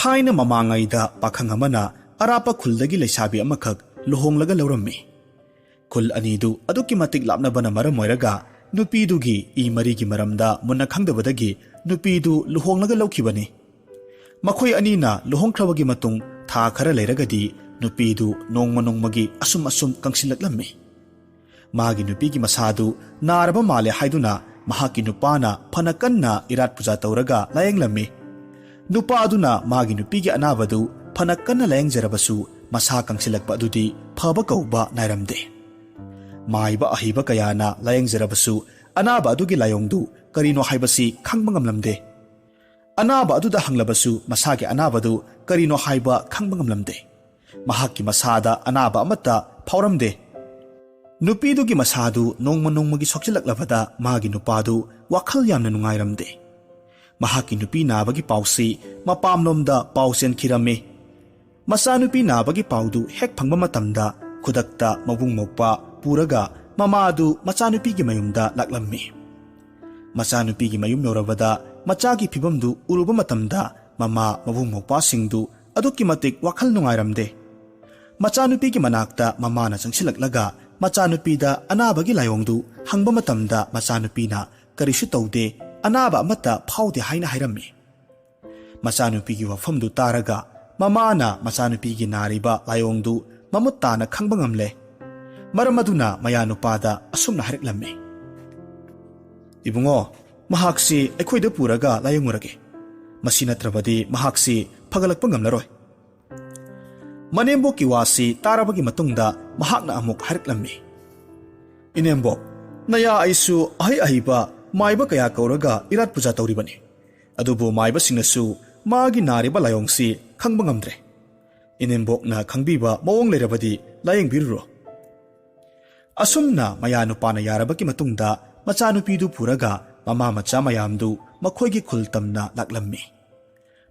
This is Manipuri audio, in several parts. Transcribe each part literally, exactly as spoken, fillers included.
ꯊꯥꯏꯅ ꯃꯃꯥꯡꯉꯩꯗ ꯄꯥꯈꯪ ꯑꯃꯅ ꯑꯔꯥꯞꯄ ꯈꯨꯜꯗꯒꯤ ꯂꯩꯁꯥꯕꯤ ꯑꯃꯈꯛ ꯂꯨꯍꯣꯡꯂꯒ ꯂꯧꯔꯝꯃꯤ꯫ ꯈꯨꯜ ꯑꯅꯤꯗꯨ ꯑꯗꯨꯛꯀꯤ ꯃꯇꯤꯛ ꯂꯥꯞꯅꯕꯅ ꯃꯔꯝ ꯑꯣꯏꯔꯒ ꯅꯨꯄꯤꯗꯨꯒꯤ ꯏ ꯃꯔꯤꯒꯤ ꯃꯔꯝꯗ ꯃꯨꯟꯅ ꯈꯪꯗꯕꯗꯒꯤ ꯅꯨꯄꯤꯗꯨ ꯂꯨꯍꯣꯡꯂꯒ ꯂꯧꯈꯤꯕꯅꯤ꯫ ꯃꯈꯣꯏ ꯑꯅꯤꯅ ꯂꯨꯍꯣꯡꯈ꯭ꯔꯕꯒꯤ ꯃꯇꯨꯡ ꯊꯥ ꯈꯔ ꯂꯩꯔꯒꯗꯤ ꯅꯨꯄꯤꯗꯨ ꯅꯣꯡꯃ ꯅꯣꯡꯃꯒꯤ ꯑꯁꯨꯝ ꯑꯁꯨꯝ ꯀꯪꯁꯤꯜꯂꯛꯂꯝꯃꯤ꯫ ꯃꯥꯒꯤ ꯅꯨꯄꯤꯒꯤ ꯃꯁꯥꯗꯨ ꯅꯥꯔꯕ ꯃꯥꯜꯂꯦ ꯍꯥꯏꯗꯨꯅ ꯃꯍꯥꯛꯀꯤ ꯅꯨꯄꯥꯅ ꯐꯅ ꯀꯟꯅ ꯏꯔꯥꯠ ꯄꯨꯖꯥ ꯇꯧꯔꯒ ꯂꯥꯌꯦꯡꯂꯝꯃꯤ꯫ ꯅꯨꯄꯥ ꯑꯗꯨꯅ ꯃꯥꯒꯤ ꯅꯨꯄꯤꯒꯤ ꯑꯅꯥꯕꯗꯨ ꯐꯅ ꯀꯟꯅ ꯂꯥꯌꯦꯡꯖꯔꯕꯁꯨ ꯃꯁꯥ ꯀꯪꯁꯤꯜꯂꯛꯄ ꯑꯗꯨꯗꯤ ꯐꯕ ꯀꯧꯕ ꯅꯥꯏꯔꯝꯗꯦ꯫ ꯃꯥꯏꯕ ꯑꯍꯩꯕ ꯀꯌꯥꯅ ꯂꯥꯌꯦꯡꯖꯔꯕꯁꯨ ꯑꯅꯥꯕ ꯑꯗꯨꯒꯤ ꯂꯥꯏꯑꯣꯡꯗꯨ ꯀꯔꯤꯅꯣ ꯍꯥꯏꯕꯁꯤ ꯈꯪꯕ ꯉꯝꯂꯝꯗꯦ꯫ ꯑꯅꯥꯕ ꯑꯗꯨꯗ ꯍꯪꯂꯕꯁꯨ ꯃꯁꯥꯒꯤ ꯑꯅꯥꯕꯗꯨ ꯀꯔꯤꯅꯣ ꯍꯥꯏꯕ ꯈꯪꯕ ꯉꯝꯂꯝꯗꯦ꯫ ꯃꯍꯥꯛꯀꯤ ꯃꯁꯥꯗ ꯑꯅꯥꯕ ꯑꯃꯠꯇ ꯐꯥꯎꯔꯝꯗꯦ꯫ ꯅꯨꯄꯤꯗꯨꯒꯤ ꯃꯁꯥꯗꯨ ꯅꯣꯡꯃ ꯅꯣꯡꯃꯒꯤ ꯁꯣꯛꯆꯤꯜꯂꯛꯂꯕꯗ ꯃꯥꯒꯤ ꯅꯨꯄꯥꯗꯨ ꯋꯥꯈꯜ ꯌꯥꯝꯅ ꯅꯨꯡꯉꯥꯏꯔꯝꯗꯦ꯫ ꯃꯍꯥꯛꯀꯤ ꯅꯨꯄꯤ ꯅꯥꯕꯒꯤ ꯄꯥꯎꯁꯤ ꯃꯄꯥꯝꯂꯣꯝꯗ ꯄꯥꯎ ꯆꯦꯟꯈꯤꯔꯝꯃꯤ꯫ ꯃꯆꯥꯅꯨꯄꯤ ꯅꯥꯕꯒꯤ ꯄꯥꯎꯗꯨ ꯍꯦꯛ ꯐꯪꯕ ꯃꯇꯝꯗ ꯈꯨꯗꯛꯇ ꯃꯕꯨꯡ ꯃꯧꯄ꯭ꯋꯥ ꯄꯨꯔꯒ ꯃꯃꯥꯗꯨ ꯃꯆꯥꯅꯨꯄꯤꯒꯤ ꯃꯌꯨꯝꯗ ꯂꯥꯛꯂꯝꯃꯤ꯫ ꯃꯆꯥꯅꯨꯄꯤꯒꯤ ꯃꯌꯨꯝ ꯌꯧꯔꯕꯗ ꯃꯆꯥꯒꯤ ꯐꯤꯕꯝꯗꯨ ꯎꯔꯨꯕ ꯃꯇꯝꯗ ꯃꯃꯥ ꯃꯕꯨꯡ ꯃꯧꯄ꯭ꯋꯥꯁꯤꯡꯗꯨ ꯑꯗꯨꯛꯀꯤ ꯃꯇꯤꯛ ꯋꯥꯈꯜ ꯅꯨꯡꯉꯥꯏꯔꯝꯗꯦ꯫ ꯃꯆꯥꯅꯨꯄꯤꯒꯤ ꯃꯅꯥꯛꯇ ꯃꯃꯥꯅ ꯆꯪꯁꯤꯜꯂꯛꯂꯒ ꯃꯆꯥꯅꯨꯄꯤꯗ ꯑꯅꯥꯕꯒꯤ ꯂꯥꯏꯑꯣꯡꯗꯨ ꯍꯪꯕ ꯃꯇꯝꯗ ꯃꯆꯥꯅꯨꯄꯤꯅ ꯀꯔꯤꯁꯨ ꯇꯧꯗꯦ, ꯑꯅꯥꯕ ꯑꯃꯠꯇ ꯐꯥꯎꯗꯦ ꯍꯥꯏꯅ ꯍꯥꯏꯔꯝꯃꯤ꯫ ꯃꯆꯥꯅꯨꯄꯤꯒꯤ ꯋꯥꯐꯝꯗꯨ ꯇꯥꯔꯒ ꯃꯃꯥꯅ ꯃꯆꯥꯅꯨꯄꯤꯒꯤ ꯅꯥꯔꯤꯕ ꯂꯥꯏꯑꯣꯡꯗꯨ ꯃꯃꯨꯠ ꯇꯥꯅ ꯈꯪꯕ ꯉꯝꯂꯦ꯫ ꯃꯔꯝ ꯑꯗꯨꯅ ꯃꯌꯥꯅꯨꯄꯥꯗ ꯑꯁꯨꯝꯅ ꯍꯥꯏꯔꯛꯂꯝꯃꯤ, "ꯏꯕꯨꯡꯉꯣ, ꯃꯍꯥꯛꯁꯤ ꯑꯩꯈꯣꯏꯗ ꯄꯨꯔꯒ ꯂꯥꯌꯦꯡꯉꯨꯔꯒꯦ꯫ ꯃꯁꯤ ꯅꯠꯇ꯭ꯔꯕꯗꯤ ꯃꯍꯥꯛꯁꯤ ꯐꯒꯠꯂꯛꯄ ꯉꯝꯂꯔꯣꯏ꯫" ꯃꯅꯦꯝꯕꯣꯛꯀꯤ ꯋꯥꯁꯤ ꯇꯥꯔꯕꯒꯤ ꯃꯇꯨꯡꯗ ꯃꯍꯥꯛꯅ ꯑꯃꯨꯛ ꯍꯥꯏꯔꯛꯂꯝꯃꯤ, "ꯏꯅꯦꯝꯕꯣꯛ, ꯅꯌꯥ ꯑꯩꯁꯨ ꯑꯍꯩ ꯑꯍꯩꯕ ꯃꯥꯏꯕ ꯀꯌꯥ ꯀꯧꯔꯒ ꯏꯔꯥꯠ ꯄꯨꯖꯥ ꯇꯧꯔꯤꯕꯅꯤ꯫ ꯑꯗꯨꯕꯨ ꯃꯥꯏꯕꯁꯤꯡꯅꯁꯨ ꯃꯥꯒꯤ ꯅꯥꯔꯤꯕ ꯂꯥꯏꯑꯣꯡꯁꯤ ꯈꯪꯕ ꯉꯝꯗ꯭ꯔꯦ꯫ ꯏꯅꯦꯝꯕꯣꯛꯅ ꯈꯪꯕꯤꯕ ꯃꯑꯣꯡ ꯂꯩꯔꯕꯗꯤ ꯂꯥꯌꯦꯡꯕꯤꯔꯨꯔꯣ꯫" ꯑꯁꯨꯝꯅ ꯃꯌꯥꯅꯨꯄꯥꯅ ꯌꯥꯔꯕꯒꯤ ꯃꯇꯨꯡꯗ ꯃꯆꯥꯅꯨꯄꯤꯗꯨ ꯄꯨꯔꯒ ꯃꯃꯥ ꯃꯆꯥ ꯃꯌꯥꯝꯗꯨ ꯃꯈꯣꯏꯒꯤ ꯈꯨꯜ ꯇꯝꯅ ꯂꯥꯛꯂꯝꯃꯤ꯫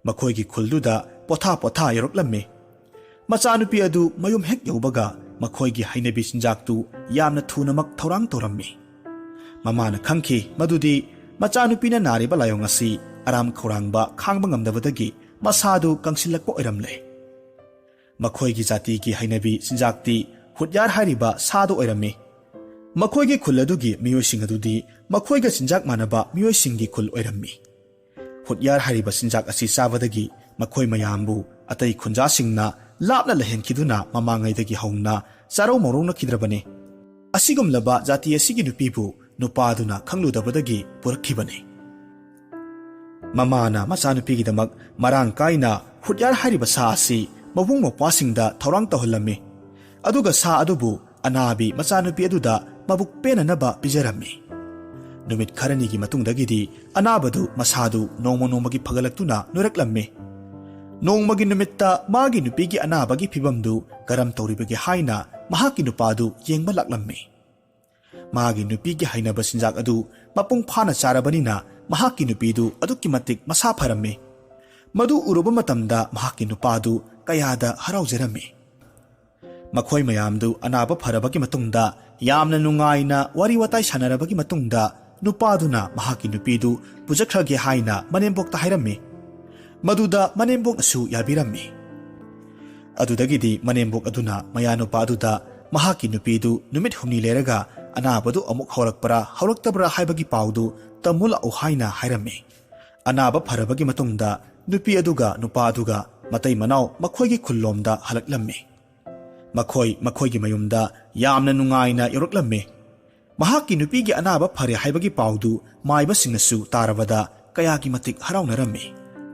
ꯃꯈꯣꯏꯒꯤ ꯈꯨꯜꯗꯨꯗ ꯄꯣꯊꯥ ꯄꯣꯊꯥ ꯌꯧꯔꯛꯂꯝꯃꯤ꯫ ꯃꯆꯥꯅꯨꯄꯤ ꯑꯗꯨ ꯃꯌꯨꯝ ꯍꯦꯛ ꯌꯧꯕꯒ ꯃꯈꯣꯏꯒꯤ ꯍꯩꯅꯕꯤ ꯆꯤꯟꯖꯥꯛꯇꯨ ꯌꯥꯝꯅ ꯊꯨꯅꯃꯛ ꯊꯧꯔꯥꯡ ꯇꯧꯔꯝꯃꯤ꯫ ꯃꯃꯥꯅ ꯈꯪꯈꯤ ꯃꯗꯨꯗꯤ ꯃꯆꯥꯅꯨꯄꯤꯅ ꯅꯥꯔꯤꯕ ꯂꯥꯏꯑꯣꯡ ꯑꯁꯤ ꯑꯔꯥꯝ ꯈꯧꯔꯥꯡꯕ ꯈꯥꯡꯕ ꯉꯝꯗꯕꯗꯒꯤ ꯃꯁꯥꯗꯨ ꯀꯪꯁꯤꯜꯂꯛꯄ ꯑꯣꯏꯔꯝꯂꯦ꯫ ꯃꯈꯣꯏꯒꯤ ꯖꯥꯇꯤꯒꯤ ꯍꯩꯅꯕꯤ ꯆꯤꯟꯖꯥꯛꯇꯤ ꯍꯨꯠꯌꯥꯔ ꯍꯥꯏꯔꯤꯕ ꯁꯥꯗꯨ ꯑꯣꯏꯔꯝꯃꯤ꯫ ꯃꯈꯣꯏꯒꯤ ꯈꯨꯜ ꯑꯗꯨꯒꯤ ꯃꯤꯑꯣꯏꯁꯤꯡ ꯑꯗꯨꯗꯤ ꯃꯈꯣꯏꯒ ꯆꯤꯟꯖꯥꯛ ꯃꯥꯟꯅꯕ ꯃꯤꯑꯣꯏꯁꯤꯡꯒꯤ ꯈꯨꯜ ꯑꯣꯏꯔꯝꯃꯤ꯫ ꯍꯨꯠꯌꯥꯔ ꯍꯥꯏꯔꯤꯕ ꯆꯤꯟꯖꯥꯛ ꯑꯁꯤ ꯆꯥꯕꯗꯒꯤ ꯃꯈꯣꯏ ꯃꯌꯥꯝꯕꯨ ꯑꯇꯩ ꯈꯨꯟꯖꯥꯁꯤꯡꯅ ꯂꯥꯞꯅ ꯂꯩꯍꯟꯈꯤꯗꯨꯅ ꯃꯃꯥꯡꯉꯩꯗꯒꯤ ꯍꯧꯅ ꯆꯥꯔꯧ ꯃꯧꯔꯧꯅꯈꯤꯗ꯭ꯔꯕꯅꯤ꯫ ꯑꯁꯤꯒꯨꯝꯂꯕ ꯖꯥꯇꯤ ꯑꯁꯤꯒꯤ ꯅꯨꯄꯤꯕꯨ ꯅꯨꯄꯥꯗꯨꯅ ꯈꯪꯂꯨꯗꯕꯗꯒꯤ ꯄꯨꯔꯛꯈꯤꯕꯅꯤ꯫ ꯃꯃꯥꯅ ꯃꯆꯥꯅꯨꯄꯤꯒꯤꯗꯃꯛ ꯃꯔꯥꯡ ꯀꯥꯏꯅ ꯍꯨꯠꯌꯥꯔ ꯍꯥꯏꯔꯤꯕ ꯁꯥ ꯑꯁꯤ ꯃꯕꯨꯡ ꯃꯧꯄ꯭ꯋꯥꯁꯤꯡꯗ ꯊꯧꯔꯥꯡ ꯇꯧꯍꯜꯂꯝꯃꯤ꯫ ꯑꯗꯨꯒ ꯁꯥ ꯑꯗꯨꯕꯨ ꯑꯅꯥꯕꯤ ꯃꯆꯥꯅꯨꯄꯤ ꯑꯗꯨꯗ ꯃꯕꯨꯛ ꯄꯦꯟꯅꯅꯕ ꯄꯤꯖꯔꯝꯃꯤ꯫ ꯅꯨꯃꯤꯠ ꯈꯔꯅꯤꯒꯤ ꯃꯇꯨꯡꯗꯒꯤꯗꯤ ꯑꯅꯥꯕꯗꯨ ꯃꯁꯥꯗꯨ ꯅꯣꯡꯃ ꯅꯣꯡꯃꯒꯤ ꯐꯒꯠꯂꯛꯇꯨꯅ ꯅꯣꯏꯔꯛꯂꯝꯃꯤ꯫ ꯅꯣꯡꯃꯒꯤ ꯅꯨꯃꯤꯠꯇ ꯃꯥꯒꯤ ꯅꯨꯄꯤꯒꯤ ꯑꯅꯥꯕꯒꯤ ꯐꯤꯕꯝꯗꯨ ꯀꯔꯝ ꯇꯧꯔꯤꯕꯒꯦ ꯍꯥꯏꯅ ꯃꯍꯥꯛꯀꯤ ꯅꯨꯄꯥꯗꯨ ꯌꯦꯡꯕ ꯂꯥꯛꯂꯝꯃꯤ꯫ ꯃꯥꯒꯤ ꯅꯨꯄꯤꯒꯤ ꯍꯩꯅꯕ ꯆꯤꯟꯖꯥꯛ ꯑꯗꯨ ꯃꯄꯨꯡ ꯐꯥꯅ ꯆꯥꯔꯕꯅꯤꯅ ꯃꯍꯥꯛꯀꯤ ꯅꯨꯄꯤꯗꯨ ꯑꯗꯨꯛꯀꯤ ꯃꯇꯤꯛ ꯃꯁꯥ ꯐꯔꯝꯃꯤ꯫ ꯃꯗꯨ ꯎꯔꯨꯕ ꯃꯇꯝꯗ ꯃꯍꯥꯛꯀꯤ ꯅꯨꯄꯥꯗꯨ ꯀꯌꯥꯗ ꯍꯔꯥꯎꯖꯔꯝꯃꯤ꯫ ꯃꯈꯣꯏ ꯃꯌꯥꯝꯗꯨ ꯑꯅꯥꯕ ꯐꯔꯕꯒꯤ ꯃꯇꯨꯡꯗ ꯌꯥꯝꯅ ꯅꯨꯡꯉꯥꯏꯅ ꯋꯥꯔꯤ ꯋꯥꯇꯥꯏ ꯁꯥꯟꯅꯔꯕꯒꯤ ꯃꯇꯨꯡꯗ ꯅꯨꯄꯥꯗꯨꯅ ꯃꯍꯥꯛꯀꯤ ꯅꯨꯄꯤꯗꯨ ꯄꯨꯖꯈ꯭ꯔꯒꯦ ꯍꯥꯏꯅ ꯃꯅꯦꯝꯕꯣꯛꯇ ꯍꯥꯏꯔꯝꯃꯤ꯫ ꯃꯗꯨꯗ ꯃꯅꯦꯝꯕꯣꯛꯅꯁꯨ ꯌꯥꯕꯤꯔꯝꯃꯤ꯫ ꯑꯗꯨꯗꯒꯤꯗꯤ ꯃꯅꯦꯝꯕꯣꯛ ꯑꯗꯨꯅ ꯃꯌꯥꯅꯨꯄꯥ ꯑꯗꯨꯗ ꯃꯍꯥꯛꯀꯤ ꯅꯨꯄꯤꯗꯨ ꯅꯨꯃꯤꯠ ꯍꯨꯝꯅꯤ ꯂꯩꯔꯒ ꯑꯅꯥꯕꯗꯨ ꯑꯃꯨꯛ ꯍꯧꯔꯛꯄ꯭ꯔꯥ ꯍꯧꯔꯛꯇꯕ꯭ꯔꯥ ꯍꯥꯏꯕꯒꯤ ꯄꯥꯎꯗꯨ ꯇꯝꯃꯨ ꯂꯥꯛꯎ ꯍꯥꯏꯅ ꯍꯥꯏꯔꯝꯃꯤ꯫ ꯑꯅꯥꯕ ꯐꯔꯕꯒꯤ ꯃꯇꯨꯡꯗ ꯅꯨꯄꯤ ꯑꯗꯨꯒ ꯅꯨꯄꯥ ꯑꯗꯨꯒ ꯃꯇꯩ ꯃꯅꯥꯎ ꯃꯈꯣꯏꯒꯤ ꯈꯨꯜꯂꯣꯝꯗ ꯍꯜꯂꯛꯂꯝꯃꯤ꯫ ꯃꯈꯣꯏ ꯃꯈꯣꯏꯒꯤ ꯃꯌꯨꯝꯗ ꯌꯥꯝꯅ ꯅꯨꯡꯉꯥꯏꯅ ꯌꯧꯔꯛꯂꯝꯃꯤ꯫ ꯃꯍꯥꯛꯀꯤ ꯅꯨꯄꯤꯒꯤ ꯑꯅꯥꯕ ꯐꯔꯦ ꯍꯥꯏꯕꯒꯤ ꯄꯥꯎꯗꯨ ꯃꯥꯏꯕꯁꯤꯡꯅꯁꯨ ꯇꯥꯔꯕꯗ ꯀꯌꯥꯒꯤ ꯃꯇꯤꯛ ꯍꯔꯥꯎꯅꯔꯝꯃꯤ꯫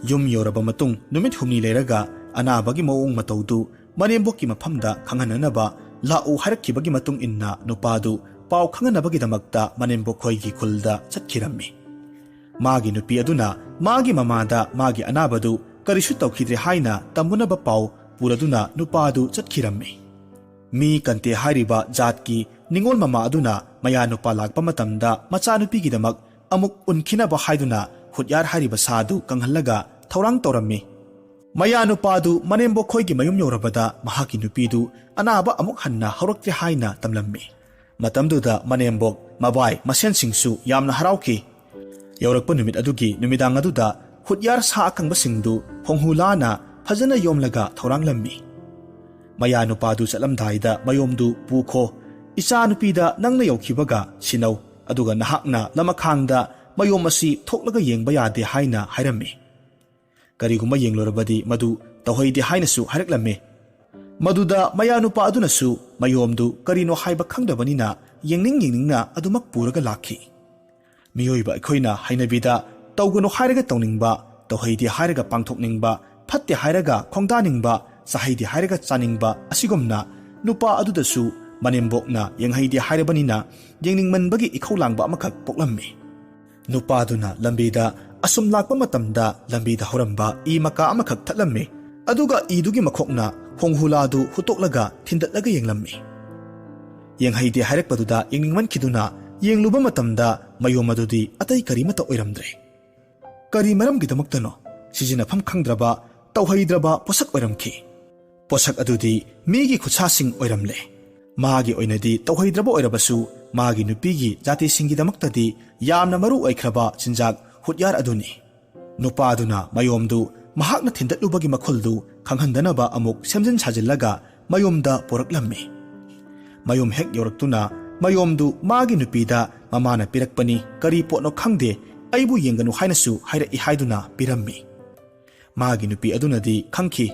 ꯌꯨꯝ ꯌꯧꯔꯕ ꯃꯇꯨꯡ ꯅꯨꯃꯤꯠ ꯍꯨꯝꯅꯤ ꯂꯩꯔꯒ ꯑꯅꯥꯕꯒꯤ ꯃꯑꯣꯡ ꯃꯇꯧꯗꯨ ꯃꯅꯦꯝꯕꯣꯛꯀꯤ ꯃꯐꯝꯗ ꯈꯪꯍꯟꯅꯅꯕ ꯂꯥꯛꯎ ꯍꯥꯏꯔꯛꯈꯤꯕꯒꯤ ꯃꯇꯨꯡ ꯏꯟꯅ ꯅꯨꯄꯥꯗꯨ ꯄꯥꯎ ꯈꯪꯅꯅꯕꯒꯤꯗꯃꯛꯇ ꯃꯅꯦꯝꯕꯣꯛ ꯈꯣꯏꯒꯤ ꯈꯨꯜꯗ ꯆꯠꯈꯤꯔꯝꯃꯤ꯫ ꯃꯥꯒꯤ ꯅꯨꯄꯤ ꯑꯗꯨꯅ ꯃꯥꯒꯤ ꯃꯃꯥꯗ ꯃꯥꯒꯤ ꯑꯅꯥꯕꯗꯨ ꯀꯔꯤꯁꯨ ꯇꯧꯈꯤꯗ꯭ꯔꯦ ꯍꯥꯏꯅ ꯇꯝꯃꯨꯅꯕ ꯄꯥꯎ ꯄꯨꯔꯗꯨꯅ ꯅꯨꯄꯥꯗꯨ ꯆꯠꯈꯤꯔꯝꯃꯤ꯫ ꯃꯤ ꯀꯟꯇꯦ ꯍꯥꯏꯔꯤꯕ ꯖꯥꯠꯀꯤ ꯅꯤꯉꯣꯜ ꯃꯃꯥ ꯑꯗꯨꯅ ꯃꯌꯥ ꯅꯨꯄꯥ ꯂꯥꯛꯄ ꯃꯇꯝꯗ ꯃꯆꯥꯅꯨꯄꯤꯒꯤꯗꯃꯛ ꯑꯃꯨꯛ ꯎꯟꯈꯤꯅꯕ ꯍꯥꯏꯗꯨꯅ ꯍꯨꯠꯌꯥꯔ ꯍꯥꯏꯔꯤꯕ ꯁꯥꯗꯨ ꯀꯪꯍꯜꯂꯒ ꯊꯧꯔꯥꯡ ꯇꯧꯔꯝꯃꯤ꯫ ꯃꯌꯥ ꯅꯨꯄꯥꯗꯨ ꯃꯅꯦꯝꯕꯣꯛ ꯈꯣꯏꯒꯤ ꯃꯌꯨꯝ ꯌꯧꯔꯕꯗ ꯃꯍꯥꯛꯀꯤ ꯅꯨꯄꯤꯗꯨ ꯑꯅꯥꯕ ꯑꯃꯨꯛ ꯍꯟꯅ ꯍꯧꯔꯛꯇ꯭ꯔꯦ ꯍꯥꯏꯅ ꯇꯝꯂꯝꯃꯤ꯫ ꯃꯇꯝꯗꯨꯗ ꯃꯅꯦꯝꯕꯣꯛ ꯃꯕꯥꯏ ꯃꯁꯦꯟꯁꯤꯡꯁꯨ ꯌꯥꯝꯅ ꯍꯔꯥꯎꯈꯤ꯫ ꯌꯧꯔꯛꯄ ꯅꯨꯃꯤꯠ ꯑꯗꯨꯒꯤ ꯅꯨꯃꯤꯗꯥꯡ ꯑꯗꯨꯗ ꯍꯨꯠꯌꯥꯔ ꯁꯥ ꯑꯀꯪꯕꯁꯤꯡꯗꯨ ꯈꯣꯡꯍꯨꯂꯥꯅ ꯐꯖꯅ ꯌꯣꯝꯂꯒ ꯊꯧꯔꯥꯡꯂꯝꯃꯤ꯫ ꯃꯌꯥ ꯅꯨꯄꯥꯗꯨ ꯆꯠꯂꯝꯗꯥꯏꯗ ꯃꯌꯣꯝꯗꯨ ꯄꯨꯈꯣ, ꯏꯆꯥ ꯅꯨꯄꯤꯗ ꯅꯪꯅ ꯌꯧꯈꯤꯕꯒ ꯁꯤꯟꯅꯧ, ꯑꯗꯨꯒ ꯅꯍꯥꯛꯅ ꯂꯃꯈꯥꯡꯗ ꯃꯌꯣꯝ ꯑꯁꯤ ꯊꯣꯛꯂꯒ ꯌꯦꯡꯕ ꯌꯥꯗꯦ ꯍꯥꯏꯅ ꯍꯥꯏꯔꯝꯃꯤ꯫ ꯀꯔꯤꯒꯨꯝꯕ ꯌꯦꯡꯂꯨꯔꯕꯗꯤ ꯃꯗꯨ ꯇꯧꯍꯩꯗꯦ ꯍꯥꯏꯅꯁꯨ ꯍꯥꯏꯔꯛꯂꯝꯃꯤ꯫ ꯃꯗꯨꯗ ꯃꯌꯥ ꯅꯨꯄꯥ ꯑꯗꯨꯅꯁꯨ ꯃꯌꯣꯝꯗꯨ ꯀꯔꯤꯅꯣ ꯍꯥꯏꯕ ꯈꯪꯗꯕꯅꯤꯅ ꯌꯦꯡꯅꯤꯡ ꯌꯦꯡꯅꯤꯡꯅ ꯑꯗꯨꯃꯛ ꯄꯨꯔꯒ ꯂꯥꯛꯈꯤ꯫ ꯃꯤꯑꯣꯏꯕ ꯑꯩꯈꯣꯏꯅ ꯍꯩꯅꯕꯤꯗ ꯇꯧꯒꯅꯨ ꯍꯥꯏꯔꯒ ꯇꯧꯅꯤꯡꯕ, ꯇꯧꯍꯩꯗꯦ ꯍꯥꯏꯔꯒ ꯄꯥꯡꯊꯣꯛꯅꯤꯡꯕ, ꯐꯠꯇꯦ ꯍꯥꯏꯔꯒ ꯈꯣꯡꯗꯥꯅꯤꯡꯕ, ꯆꯥꯍꯩꯗꯦ ꯍꯥꯏꯔꯒ ꯆꯥꯅꯤꯡꯕ ꯑꯁꯤꯒꯨꯝꯅ ꯅꯨꯄꯥ ꯑꯗꯨꯗꯁꯨ ꯃꯅꯦꯝꯕꯣꯛꯅ ꯌꯦꯡꯍꯩꯗꯦ ꯍꯥꯏꯔꯕꯅꯤꯅ ꯌꯦꯡꯅꯤꯡꯃꯟꯕꯒꯤ ꯏꯈꯧ ꯂꯥꯡꯕ ꯑꯃꯈꯛ ꯄꯣꯛꯂꯝꯃꯤ꯫ ꯅꯨꯄꯥꯗꯨꯅ ꯂꯝꯕꯤꯗ ꯑꯁꯨꯝ ꯂꯥꯛꯄ ꯃꯇꯝꯗ ꯂꯝꯕꯤꯗ ꯍꯧꯔꯝꯕ ꯏ ꯃꯀꯥ ꯑꯃꯈꯛ ꯊꯠꯂꯝꯃꯤ꯫ ꯑꯗꯨꯒ ꯏꯗꯨꯒꯤ ꯃꯈꯣꯛꯅ ꯈꯣꯡꯍꯨꯂꯥꯗꯨ ꯍꯨꯠꯇꯣꯛꯂꯒ ꯊꯤꯟꯗꯠꯂꯒ ꯌꯦꯡꯂꯝꯃꯤ꯫ ꯌꯦꯡꯍꯩꯗꯦ ꯍꯥꯏꯔꯛꯄꯗꯨꯗ ꯌꯦꯡꯅꯤꯡꯃꯟꯈꯤꯗꯨꯅ ꯌꯦꯡꯂꯨꯕ ꯃꯇꯝꯗ ꯃꯌꯣꯝ ꯑꯗꯨꯗꯤ ꯑꯇꯩ ꯀꯔꯤꯃꯠꯇ ꯑꯣꯏꯔꯝꯗ꯭ꯔꯦ꯫ ꯀꯔꯤ ꯃꯔꯝꯒꯤꯗꯃꯛꯇꯅꯣ ꯁꯤꯖꯤꯟꯅꯐꯝ ꯈꯪꯗ꯭ꯔꯕ, ꯇꯧꯍꯩꯗ꯭ꯔꯕ ꯄꯣꯠꯁꯛ ꯑꯣꯏꯔꯝꯈꯤ꯫ ꯄꯣꯠꯁꯛ ꯑꯗꯨꯗꯤ ꯃꯤꯒꯤ ꯈꯨꯠꯁꯥꯁꯤꯡ ꯑꯣꯏꯔꯝꯂꯦ꯫ ꯃꯥꯒꯤ ꯑꯣꯏꯅꯗꯤ ꯇꯧꯍꯩꯗ꯭ꯔꯕ ꯑꯣꯏꯔꯕꯁꯨ ꯃꯥꯒꯤ ꯅꯨꯄꯤꯒꯤ ꯖꯥꯇꯤꯁꯤꯡꯒꯤꯗꯃꯛꯇꯗꯤ ꯌꯥꯝꯅ ꯃꯔꯨ ꯑꯣꯏꯈ꯭ꯔꯕ ꯆꯤꯟꯖꯥꯛ ꯍꯨꯠꯌꯥꯔ ꯑꯗꯨꯅꯤ꯫ ꯅꯨꯄꯥꯗꯨꯅ ꯃꯌꯣꯝꯗꯨ ꯃꯍꯥꯛꯅ ꯊꯤꯟꯗꯠꯂꯨꯕꯒꯤ ꯃꯈꯨꯜꯗꯨ ꯈꯪꯍꯟꯗꯅꯕ ꯑꯃꯨꯛ ꯁꯦꯝꯖꯤꯟ ꯁꯥꯖꯤꯜꯂꯒ ꯃꯌꯨꯝꯗ ꯄꯨꯔꯛꯂꯝꯃꯤ꯫ ꯃꯌꯨꯝ ꯍꯦꯛ ꯌꯧꯔꯛꯇꯨꯅ ꯃꯌꯣꯝꯗꯨ ꯃꯥꯒꯤ ꯅꯨꯄꯤꯗ ꯃꯃꯥꯅ ꯄꯤꯔꯛꯄꯅꯤ, ꯀꯔꯤ ꯄꯣꯠꯅꯣ ꯈꯪꯗꯦ, ꯑꯩꯕꯨ ꯌꯦꯡꯒꯅꯨ ꯍꯥꯏꯅꯁꯨ ꯍꯥꯏꯔꯛꯏ ꯍꯥꯏꯗꯨꯅ ꯄꯤꯔꯝꯃꯤ꯫ ꯃꯥꯒꯤ ꯅꯨꯄꯤ ꯑꯗꯨꯅꯗꯤ ꯈꯪꯈꯤ,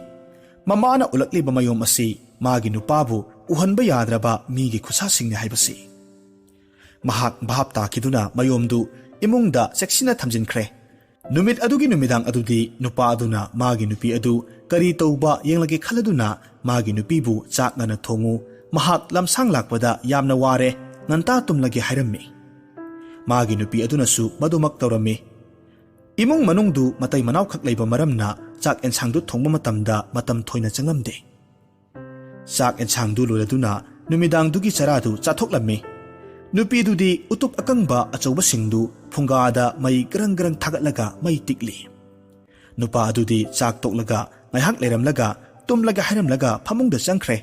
ꯃꯃꯥꯅ ꯎꯠꯂꯛꯂꯤꯕ ꯃꯌꯣꯝ ꯑꯁꯤ ꯃꯥꯒꯤ ꯅꯨꯄꯥꯕꯨ ꯎꯍꯟꯕ ꯌꯥꯗ꯭ꯔꯕ ꯃꯤꯒꯤ ꯈꯨꯠꯁꯥꯁꯤꯡꯅꯤ ꯍꯥꯏꯕꯁꯤ꯫ ꯃꯍꯥꯛ ꯚꯥꯞ ꯇꯥꯈꯤꯗꯨꯅ ꯃꯌꯣꯝꯗꯨ ꯏꯃꯨꯡꯗ ꯆꯦꯛꯁꯤꯟꯅ ꯊꯝꯖꯤꯟꯈ꯭ꯔꯦ꯫ ꯅꯨꯃꯤꯠ ꯑꯗꯨꯒꯤ ꯅꯨꯃꯤꯗꯥꯡ ꯑꯗꯨꯗꯤ ꯅꯨꯄꯥ ꯑꯗꯨꯅ ꯃꯥꯒꯤ ꯅꯨꯄꯤ ꯑꯗꯨ ꯀꯔꯤ ꯇꯧꯕ ꯌꯦꯡꯂꯒꯦ ꯈꯜꯂꯗꯨꯅ ꯃꯥꯒꯤ ꯅꯨꯄꯤꯕꯨ ꯆꯥꯛ ꯉꯟꯅ ꯊꯣꯡꯉꯨ, ꯃꯍꯥꯛ ꯂꯝꯁꯥꯡ ꯂꯥꯛꯄꯗ ꯌꯥꯝꯅ ꯋꯥꯔꯦ, ꯉꯟꯇꯥ ꯇꯨꯝꯂꯒꯦ ꯍꯥꯏꯔꯝꯃꯤ꯫ ꯃꯥꯒꯤ ꯅꯨꯄꯤ ꯑꯗꯨꯅꯁꯨ ꯃꯗꯨꯃꯛ ꯇꯧꯔꯝꯃꯤ꯫ ꯏꯃꯨꯡ ꯃꯅꯨꯡꯗꯨ ꯃꯇꯩ ꯃꯅꯥꯎꯈꯛ ꯂꯩꯕ ꯃꯔꯝꯅ ꯆꯥꯛ ꯑꯦꯟꯁꯥꯡꯗꯨ ꯊꯣꯡꯕ ꯃꯇꯝꯗ ꯃꯇꯝ ꯊꯣꯏꯅ ꯆꯪꯂꯝꯗꯦ꯫ ꯆꯥꯛ ꯑꯦꯟꯁꯥꯡꯗꯨ ꯂꯣꯏꯔꯗꯨꯅ ꯅꯨꯃꯤꯗꯥꯡꯗꯨꯒꯤ ꯆꯔꯥꯗꯨ ꯆꯥꯊꯣꯛꯂꯝꯃꯤ꯫ ꯅꯨꯄꯤꯗꯨꯗꯤ ꯎꯇꯨꯞ ꯑꯀꯪꯕ ꯑꯆꯧꯕꯁꯤꯡꯗꯨ ꯐꯨꯡꯒꯥꯗ ꯃꯩ ꯒ꯭ꯔꯪ ꯒ꯭ꯔꯪ ꯊꯥꯒꯠꯂꯒ ꯃꯩ ꯇꯤꯛꯂꯤ꯫ ꯅꯨꯄꯥ ꯑꯗꯨꯗꯤ ꯆꯥꯛ ꯇꯣꯛꯂꯒ ꯉꯥꯏꯍꯥꯛ ꯂꯩꯔꯝꯂꯒ ꯇꯨꯝꯂꯒꯦ ꯍꯥꯏꯔꯝꯂꯒ ꯐꯃꯨꯡꯗ ꯆꯪꯈ꯭ꯔꯦ꯫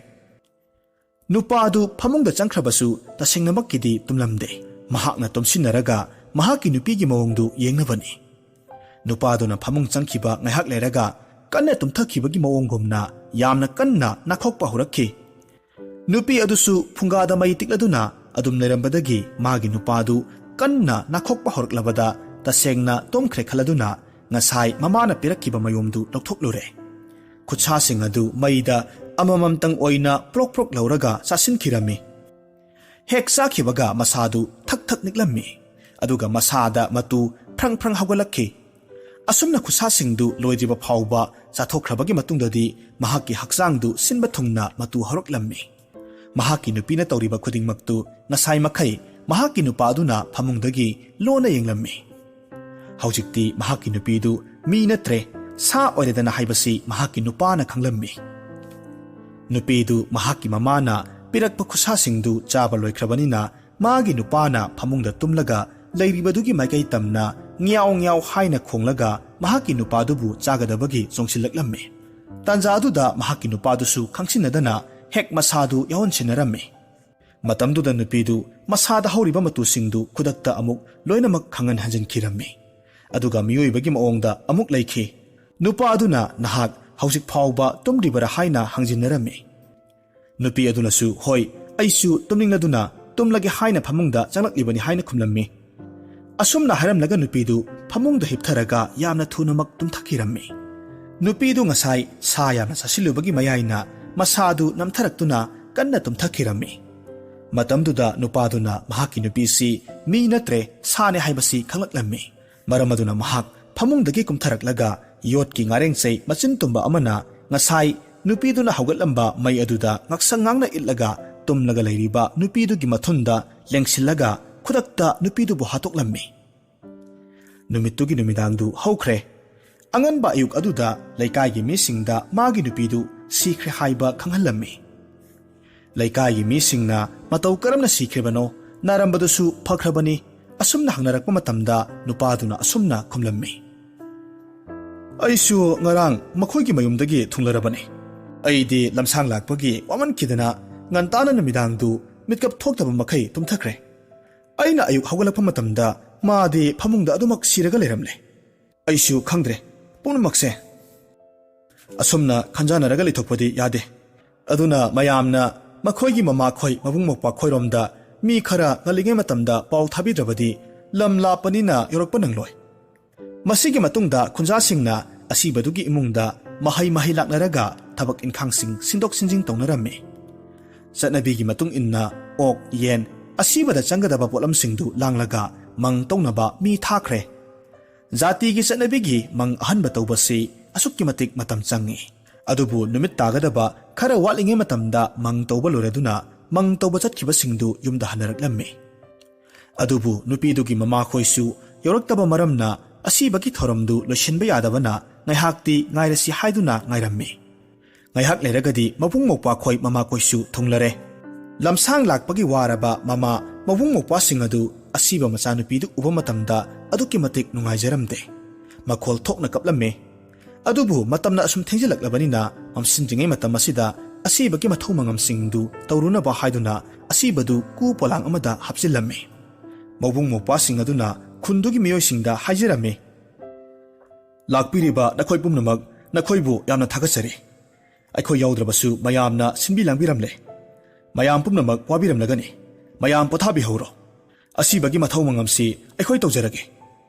ꯅꯨꯄꯥ ꯑꯗꯨ ꯐꯃꯨꯡꯗ ꯆꯪꯈ꯭ꯔꯕꯁꯨ ꯇꯁꯦꯡꯅꯃꯛꯀꯤꯗꯤ ꯇꯨꯝꯂꯝꯗꯦ꯫ ꯃꯍꯥꯛꯅ ꯇꯨꯝꯁꯤꯟꯅꯔꯒ ꯃꯍꯥꯛꯀꯤ ꯅꯨꯄꯤꯒꯤ ꯃꯑꯣꯡꯗꯨ ꯌꯦꯡꯅꯕꯅꯤ꯫ ꯅꯨꯄꯥꯗꯨꯅ ꯐꯃꯨꯡ ꯆꯪꯈꯤꯕ ꯉꯥꯏꯍꯥꯛ ꯂꯩꯔꯒ ꯀꯟꯅ ꯇꯨꯝꯊꯈꯤꯕꯒꯤ ꯃꯑꯣꯡꯒꯨꯝꯅ ꯌꯥꯝꯅ ꯀꯟꯅ ꯅꯥꯈꯣꯛꯄ ꯍꯧꯔꯛꯈꯤ꯫ ꯅꯨꯄꯤ ꯑꯗꯨꯁꯨ ꯐꯨꯡꯒꯥꯗ ꯃꯩ ꯇꯤꯛꯂꯗꯨꯅ ꯑꯗꯨꯝ ꯂꯩꯔꯝꯕꯗꯒꯤ ꯃꯥꯒꯤ ꯅꯨꯄꯥꯗꯨ ꯀꯟꯅ ꯅꯥꯈꯣꯛꯄ ꯍꯧꯔꯛꯂꯕꯗ ꯇꯁꯦꯡꯅ ꯇꯨꯝꯈ꯭ꯔꯦ ꯈꯜꯂꯗꯨꯅ ꯉꯁꯥꯏ ꯃꯃꯥꯅ ꯄꯤꯔꯛꯈꯤꯕ ꯃꯌꯨꯝꯗꯨ ꯂꯧꯊꯣꯛꯂꯨꯔꯦ꯫ ꯈꯨꯠꯁꯥꯁꯤꯡ ꯑꯗꯨ ꯃꯩꯗ ꯑꯃꯃꯝꯇꯪ ꯑꯣꯏꯅ ꯄ꯭ꯔꯣꯛ ꯄ꯭ꯔꯣꯛ ꯂꯧꯔꯒ ꯆꯥꯁꯤꯟꯈꯤꯔꯝꯃꯤ꯫ ꯍꯦꯛ ꯆꯥꯈꯤꯕꯒ ꯃꯁꯥꯗꯨ ꯊꯛ ꯊꯛ ꯅꯤꯛꯂꯝꯃꯤ꯫ ꯑꯗꯨꯒ ꯃꯁꯥꯗ ꯃꯇꯨ ꯐ꯭ꯔꯪ ꯐ꯭ꯔꯪ ꯍꯧꯒꯠꯂꯛꯈꯤ꯫ ꯑꯁꯨꯝꯅ ꯈꯨꯠꯁꯥꯁꯤꯡꯗꯨ ꯂꯣꯏꯗ꯭ꯔꯤꯕ ꯐꯥꯎꯕ ꯆꯥꯊꯣꯛꯈ꯭ꯔꯕꯒꯤ ꯃꯇꯨꯡꯗꯗꯤ ꯃꯍꯥꯛꯀꯤ ꯍꯛꯆꯥꯡꯗꯨ ꯁꯤꯟꯕ ꯊꯨꯡꯅ ꯃꯇꯨ ꯍꯧꯔꯛꯂꯝꯃꯤ꯫ ꯃꯍꯥꯛꯀꯤ ꯅꯨꯄꯤꯅ ꯇꯧꯔꯤꯕ ꯈꯨꯗꯤꯡꯃꯛꯇꯨ ꯉꯁꯥꯏ ꯃꯈꯩ ꯃꯍꯥꯛꯀꯤ ꯅꯨꯄꯥꯗꯨꯅ ꯐꯃꯨꯡꯗꯒꯤ ꯂꯣꯟꯅ ꯌꯦꯡꯂꯝꯃꯤ꯫ ꯍꯧꯖꯤꯛꯇꯤ ꯃꯍꯥꯛꯀꯤ ꯅꯨꯄꯤꯗꯨ ꯃꯤ ꯅꯠꯇ꯭ꯔꯦ, ꯁꯥ ꯑꯣꯏꯔꯦꯗꯅ ꯍꯥꯏꯕꯁꯤ ꯃꯍꯥꯛꯀꯤ ꯅꯨꯄꯥꯅ ꯈꯪꯂꯝꯃꯤ꯫ ꯅꯨꯄꯤꯗꯨ ꯃꯍꯥꯛꯀꯤ ꯃꯃꯥꯅ ꯄꯤꯔꯛꯄ ꯈꯨꯠꯁꯥꯁꯤꯡꯗꯨ ꯆꯥꯕ ꯂꯣꯏꯈ꯭ꯔꯕꯅꯤꯅ ꯃꯥꯒꯤ ꯅꯨꯄꯥꯅ ꯐꯃꯨꯡꯗ ꯇꯨꯝꯂꯒ ꯂꯩꯔꯤꯕꯗꯨꯒꯤ ꯃꯥꯏꯀꯩ ꯇꯝꯅ ꯉ꯭ꯌꯥꯎ ꯉ꯭ꯌꯥꯎ ꯍꯥꯏꯅ ꯈꯣꯡꯂꯒ ꯃꯍꯥꯛꯀꯤ ꯅꯨꯄꯥꯗꯨꯕꯨ ꯆꯥꯒꯗꯕꯒꯤ ꯆꯣꯡꯁꯤꯜꯂꯛꯂꯝꯃꯤ꯫ ꯇꯥꯟꯖꯥ ꯑꯗꯨꯗ ꯃꯍꯥꯛꯀꯤ ꯅꯨꯄꯥꯗꯨꯁꯨ ꯈꯪꯁꯤꯟꯅꯗꯅ ꯍꯦꯛ ꯃꯁꯥꯗꯨ ꯌꯥꯎꯍꯟꯁꯤꯟꯅꯔꯝꯃꯤ꯫ ꯃꯇꯝꯗꯨꯗ ꯅꯨꯄꯤꯗꯨ ꯃꯁꯥꯗ ꯍꯧꯔꯤꯕ ꯃꯇꯨꯁꯤꯡꯗꯨ ꯈꯨꯗꯛꯇ ꯑꯃꯨꯛ ꯂꯣꯏꯅꯃꯛ ꯈꯪꯍꯟ ꯍꯟꯖꯤꯟꯈꯤꯔꯝꯃꯤ꯫ ꯑꯗꯨꯒ ꯃꯤꯑꯣꯏꯕꯒꯤ ꯃꯑꯣꯡꯗ ꯑꯃꯨꯛ ꯂꯩꯈꯤ꯫ ꯅꯨꯄꯥ ꯑꯗꯨꯅ ꯅꯍꯥꯛ ꯍꯧꯖꯤꯛ ꯐꯥꯎꯕ ꯇꯨꯝꯗ꯭ꯔꯤꯕꯔꯥ ꯍꯥꯏꯅ ꯍꯪꯖꯤꯟꯅꯔꯝꯃꯤ꯫ ꯅꯨꯄꯤ ꯑꯗꯨꯅꯁꯨ ꯍꯣꯏ, ꯑꯩꯁꯨ ꯇꯨꯝꯅꯤꯡꯂꯗꯨꯅ ꯇꯨꯝꯂꯒꯦ ꯍꯥꯏꯅ ꯐꯃꯨꯡꯗ ꯆꯪꯂꯛꯂꯤꯕꯅꯤ ꯍꯥꯏꯅ ꯈꯨꯝꯂꯝꯃꯤ꯫ ꯑꯁꯨꯝꯅ ꯍꯥꯏꯔꯝꯂꯒ ꯅꯨꯄꯤꯗꯨ ꯐꯃꯨꯡꯗ ꯍꯤꯞꯊꯔꯒ ꯌꯥꯝꯅ ꯊꯨꯅꯃꯛ ꯇꯨꯝꯊꯈꯤꯔꯝꯃꯤ꯫ ꯅꯨꯄꯤꯗꯨ ꯉꯁꯥꯏ ꯁꯥ ꯌꯥꯝꯅ ꯆꯥꯁꯤꯜꯂꯨꯕꯒꯤ ꯃꯌꯥꯏꯅ ꯃꯁꯥꯗꯨ ꯅꯝꯊꯔꯛꯇꯨꯅ ꯀꯟꯅ ꯇꯨꯝꯊꯈꯤꯔꯝꯃꯤ꯫ ꯃꯇꯝꯗꯨꯗ ꯅꯨꯄꯥꯗꯨꯅ ꯃꯍꯥꯛꯀꯤ ꯅꯨꯄꯤꯁꯤ ꯃꯤ ꯅꯠꯇ꯭ꯔꯦ, ꯁꯥꯅꯦ ꯍꯥꯏꯕꯁꯤ ꯈꯪꯂꯛꯂꯝꯃꯤ꯫ ꯃꯔꯝ ꯑꯗꯨꯅ ꯃꯍꯥꯛ ꯐꯃꯨꯡꯗꯒꯤ ꯀꯨꯝꯊꯔꯛꯂꯒ ꯌꯣꯠꯀꯤ ꯉꯥꯔꯦꯡꯆꯩ ꯃꯆꯤꯟ ꯇꯨꯝꯕ ꯑꯃꯅ ꯉꯁꯥꯏ ꯅꯨꯄꯤꯗꯨꯅ ꯍꯧꯒꯠꯂꯝꯕ ꯃꯩ ꯑꯗꯨꯗ ꯉꯛꯁꯪ ꯉꯥꯡꯅ ꯏꯠꯂꯒ ꯇꯨꯝꯂꯒ ꯂꯩꯔꯤꯕ ꯅꯨꯄꯤꯗꯨꯒꯤ ꯃꯊꯨꯟꯗ ꯂꯦꯡꯁꯤꯜꯂꯒ ꯈꯨꯗꯛꯇ ꯅꯨꯄꯤꯗꯨꯕꯨ ꯍꯥꯠꯇꯣꯛꯂꯝꯃꯤ꯫ ꯅꯨꯃꯤꯠꯇꯨꯒꯤ ꯅꯨꯃꯤꯗꯥꯡꯗꯨ ꯍꯧꯈ꯭ꯔꯦ꯫ ꯑꯉꯟꯕ ꯑꯌꯨꯛ ꯑꯗꯨꯗ ꯂꯩꯀꯥꯏꯒꯤ ꯃꯤꯁꯤꯡꯗ ꯃꯥꯒꯤ ꯅꯨꯄꯤꯗꯨ ꯁꯤꯈ꯭ꯔꯦ ꯍꯥꯏꯕ ꯈꯪꯍꯜꯂꯝꯃꯤ꯫ ꯂꯩꯀꯥꯏꯒꯤ ꯃꯤꯁꯤꯡꯅ ꯃꯇꯧ ꯀꯔꯝꯅ ꯁꯤꯈ꯭ꯔꯤꯕꯅꯣ, ꯅꯥꯔꯝꯕꯗꯨꯁꯨ ꯐꯈ꯭ꯔꯕꯅꯤ, ꯑꯁꯨꯝꯅ ꯍꯪꯅꯔꯛꯄ ꯃꯇꯝꯗ ꯅꯨꯄꯥꯗꯨꯅ ꯑꯁꯨꯝꯅ ꯈꯨꯝꯂꯝꯃꯤ, "ꯑꯩꯁꯨ ꯉꯔꯥꯡ ꯃꯈꯣꯏꯒꯤ ꯃꯌꯨꯝꯗꯒꯤ ꯊꯨꯡꯂꯔꯕꯅꯤ꯫ ꯑꯩꯗꯤ ꯂꯝꯁꯥꯡ ꯂꯥꯛꯄꯒꯤ ꯋꯥꯃꯟꯈꯤꯗꯅ ꯉꯟꯇꯥꯅ ꯅꯨꯃꯤꯗꯥꯡꯗꯨ ꯃꯤꯠꯀꯞ ꯊꯣꯛꯇꯕ ꯃꯈꯩ ꯇꯨꯝꯊꯈ꯭ꯔꯦ꯫ ꯑꯩꯅ ꯑꯌꯨꯛ ꯍꯧꯒꯠꯂꯛꯄ ꯃꯇꯝꯗ ꯃꯥꯗꯤ ꯐꯃꯨꯡꯗ ꯑꯗꯨꯃꯛ ꯁꯤꯔꯒ ꯂꯩꯔꯝꯂꯦ꯫" ꯑꯩꯁꯨ ꯈꯪꯗ꯭ꯔꯦ ꯄꯨꯝꯅꯃꯛꯁꯦ꯫ ꯑꯁꯨꯝꯅ ꯈꯟꯖꯥꯟꯅꯔꯒ ꯂꯩꯊꯣꯛꯄꯗꯤ ꯌꯥꯗꯦ꯫ ꯑꯗꯨꯅ ꯃꯌꯥꯝꯅ ꯃꯈꯣꯏꯒꯤ ꯃꯃꯥꯈꯣꯏ ꯃꯕꯨꯡ ꯃꯧꯄ꯭ꯋꯥꯈꯣꯏꯔꯣꯝꯗ ꯃꯤ ꯈꯔ ꯉꯜꯂꯤꯉꯩ ꯃꯇꯝꯗ ꯄꯥꯎ ꯊꯥꯕꯤꯗ꯭ꯔꯕꯗꯤ ꯂꯝ ꯂꯥꯞꯄꯅꯤꯅ ꯌꯧꯔꯛꯄ ꯅꯪꯂꯣꯏ꯫ ꯃꯁꯤꯒꯤ ꯃꯇꯨꯡꯗ ꯈꯨꯟꯖꯥꯁꯤꯡꯅ ꯑꯁꯤꯕꯗꯨꯒꯤ ꯏꯃꯨꯡꯗ ꯃꯍꯩ ꯃꯍꯩ ꯂꯥꯛꯅꯔꯒ ꯊꯕꯛ ꯏꯟꯈꯥꯡꯁꯤꯡ ꯁꯤꯟꯗꯣꯛ ꯁꯤꯟꯖꯤꯟ ꯇꯧꯅꯔꯝꯃꯤ꯫ ꯆꯠꯅꯕꯤꯒꯤ ꯃꯇꯨꯡ ꯏꯟꯅ ꯑꯣꯛ, ꯌꯦꯟ, ꯑꯁꯤꯕꯗ ꯆꯪꯒꯗꯕ ꯄꯣꯠꯂꯝꯁꯤꯡꯗꯨ ꯂꯥꯡꯂꯒ ꯃꯪ ꯇꯧꯅꯕ ꯃꯤ ꯊꯥꯈ꯭ꯔꯦ꯫ ꯖꯥꯇꯤꯒꯤ ꯆꯠꯅꯕꯤꯒꯤ ꯃꯪ ꯑꯍꯟꯕ ꯇꯧꯕꯁꯤ ꯑꯁꯨꯛꯀꯤ ꯃꯇꯤꯛ ꯃꯇꯝ ꯆꯪꯏ꯫ ꯑꯗꯨꯕꯨ ꯅꯨꯃꯤꯠ ꯇꯥꯒꯗꯕ ꯈꯔ ꯋꯥꯠꯂꯤꯉꯩ ꯃꯇꯝꯗ ꯃꯪ ꯇꯧꯕ ꯂꯣꯏꯔꯗꯨꯅ ꯃꯪ ꯇꯧꯕ ꯆꯠꯈꯤꯕꯁꯤꯡꯗꯨ ꯌꯨꯝꯗ ꯍꯟꯅꯔꯛꯂꯝꯃꯤ꯫ ꯑꯗꯨꯕꯨ ꯅꯨꯄꯤꯗꯨꯒꯤ ꯃꯃꯥꯈꯣꯏꯁꯨ ꯌꯧꯔꯛꯇꯕ ꯃꯔꯝꯅ ꯑꯁꯤꯕꯒꯤ ꯊꯧꯔꯝꯗꯨ ꯂꯣꯏꯁꯤꯟꯕ ꯌꯥꯗꯕꯅ ꯉꯥꯏꯍꯥꯛꯇꯤ ꯉꯥꯏꯔꯁꯤ ꯍꯥꯏꯗꯨꯅ ꯉꯥꯏꯔꯝꯃꯤ꯫ ꯉꯥꯏꯍꯥꯛ ꯂꯩꯔꯒꯗꯤ ꯃꯕꯨꯡ ꯃꯧꯄ꯭ꯋꯥꯈꯣꯏ ꯃꯃꯥꯈꯣꯏꯁꯨ ꯊꯨꯡꯂꯔꯦ꯫ ꯂꯝꯁꯥꯡ ꯂꯥꯛꯄꯒꯤ ꯋꯥꯔꯕ ꯃꯃꯥ ꯃꯕꯨꯡ ꯃꯧꯄ꯭ꯋꯥꯁꯤꯡ ꯑꯗꯨ ꯑꯁꯤꯕ ꯃꯆꯥꯅꯨꯄꯤꯗꯨ ꯎꯕ ꯃꯇꯝꯗ ꯑꯗꯨꯛꯀꯤ ꯃꯇꯤꯛ ꯅꯨꯡꯉꯥꯏꯖꯔꯝꯗꯦ꯫ ꯃꯈꯣꯜ ꯊꯣꯛꯅ ꯀꯞꯂꯝꯃꯤ꯫ ꯑꯗꯨꯕꯨ ꯃꯇꯝꯅ ꯑꯁꯨꯝ ꯊꯦꯡꯖꯤꯜꯂꯛꯂꯕꯅꯤꯅ ꯃꯝꯁꯤꯟꯗ꯭ꯔꯤꯉꯩ ꯃꯇꯝ ꯑꯁꯤꯗ ꯑꯁꯤꯕꯒꯤ ꯃꯊꯧ ꯃꯉꯝꯁꯤꯡꯗꯨ ꯇꯧꯔꯨꯅꯕ ꯍꯥꯏꯗꯨꯅ ꯑꯁꯤꯕꯗꯨ ꯀꯨ ꯄꯣꯂꯥꯡ ꯑꯃꯗ ꯍꯥꯞꯆꯤꯜꯂꯝꯃꯤ꯫ ꯃꯕꯨꯡ ꯃꯧꯄ꯭ꯋꯥꯁꯤꯡ ꯑꯗꯨꯅ ꯈꯨꯟꯗꯨꯒꯤ ꯃꯤꯑꯣꯏꯁꯤꯡꯗ ꯍꯥꯏꯖꯔꯝꯃꯤ, "ꯂꯥꯛꯄꯤꯔꯤꯕ ꯅꯈꯣꯏ ꯄꯨꯝꯅꯃꯛ ꯅꯈꯣꯏꯕꯨ ꯌꯥꯝꯅ ꯊꯥꯒꯠꯆꯔꯤ꯫ ꯑꯩꯈꯣꯏ ꯌꯥꯎꯗ꯭ꯔꯕꯁꯨ ꯃꯌꯥꯝꯅ ꯁꯤꯟꯕꯤ ꯂꯥꯡꯕꯤꯔꯝꯂꯦ꯫ ꯃꯌꯥꯝ ꯄꯨꯝꯅꯃꯛ ꯋꯥꯕꯤꯔꯝꯂꯒꯅꯤ꯫ ꯃꯌꯥꯝ ꯄꯣꯊꯥꯕꯤꯍꯧꯔꯣ꯫ ꯑꯁꯤꯕꯒꯤ ꯃꯊꯧ ꯃꯉꯝꯁꯤ ꯑꯩꯈꯣꯏ ꯇꯧꯖꯔꯒꯦ"꯫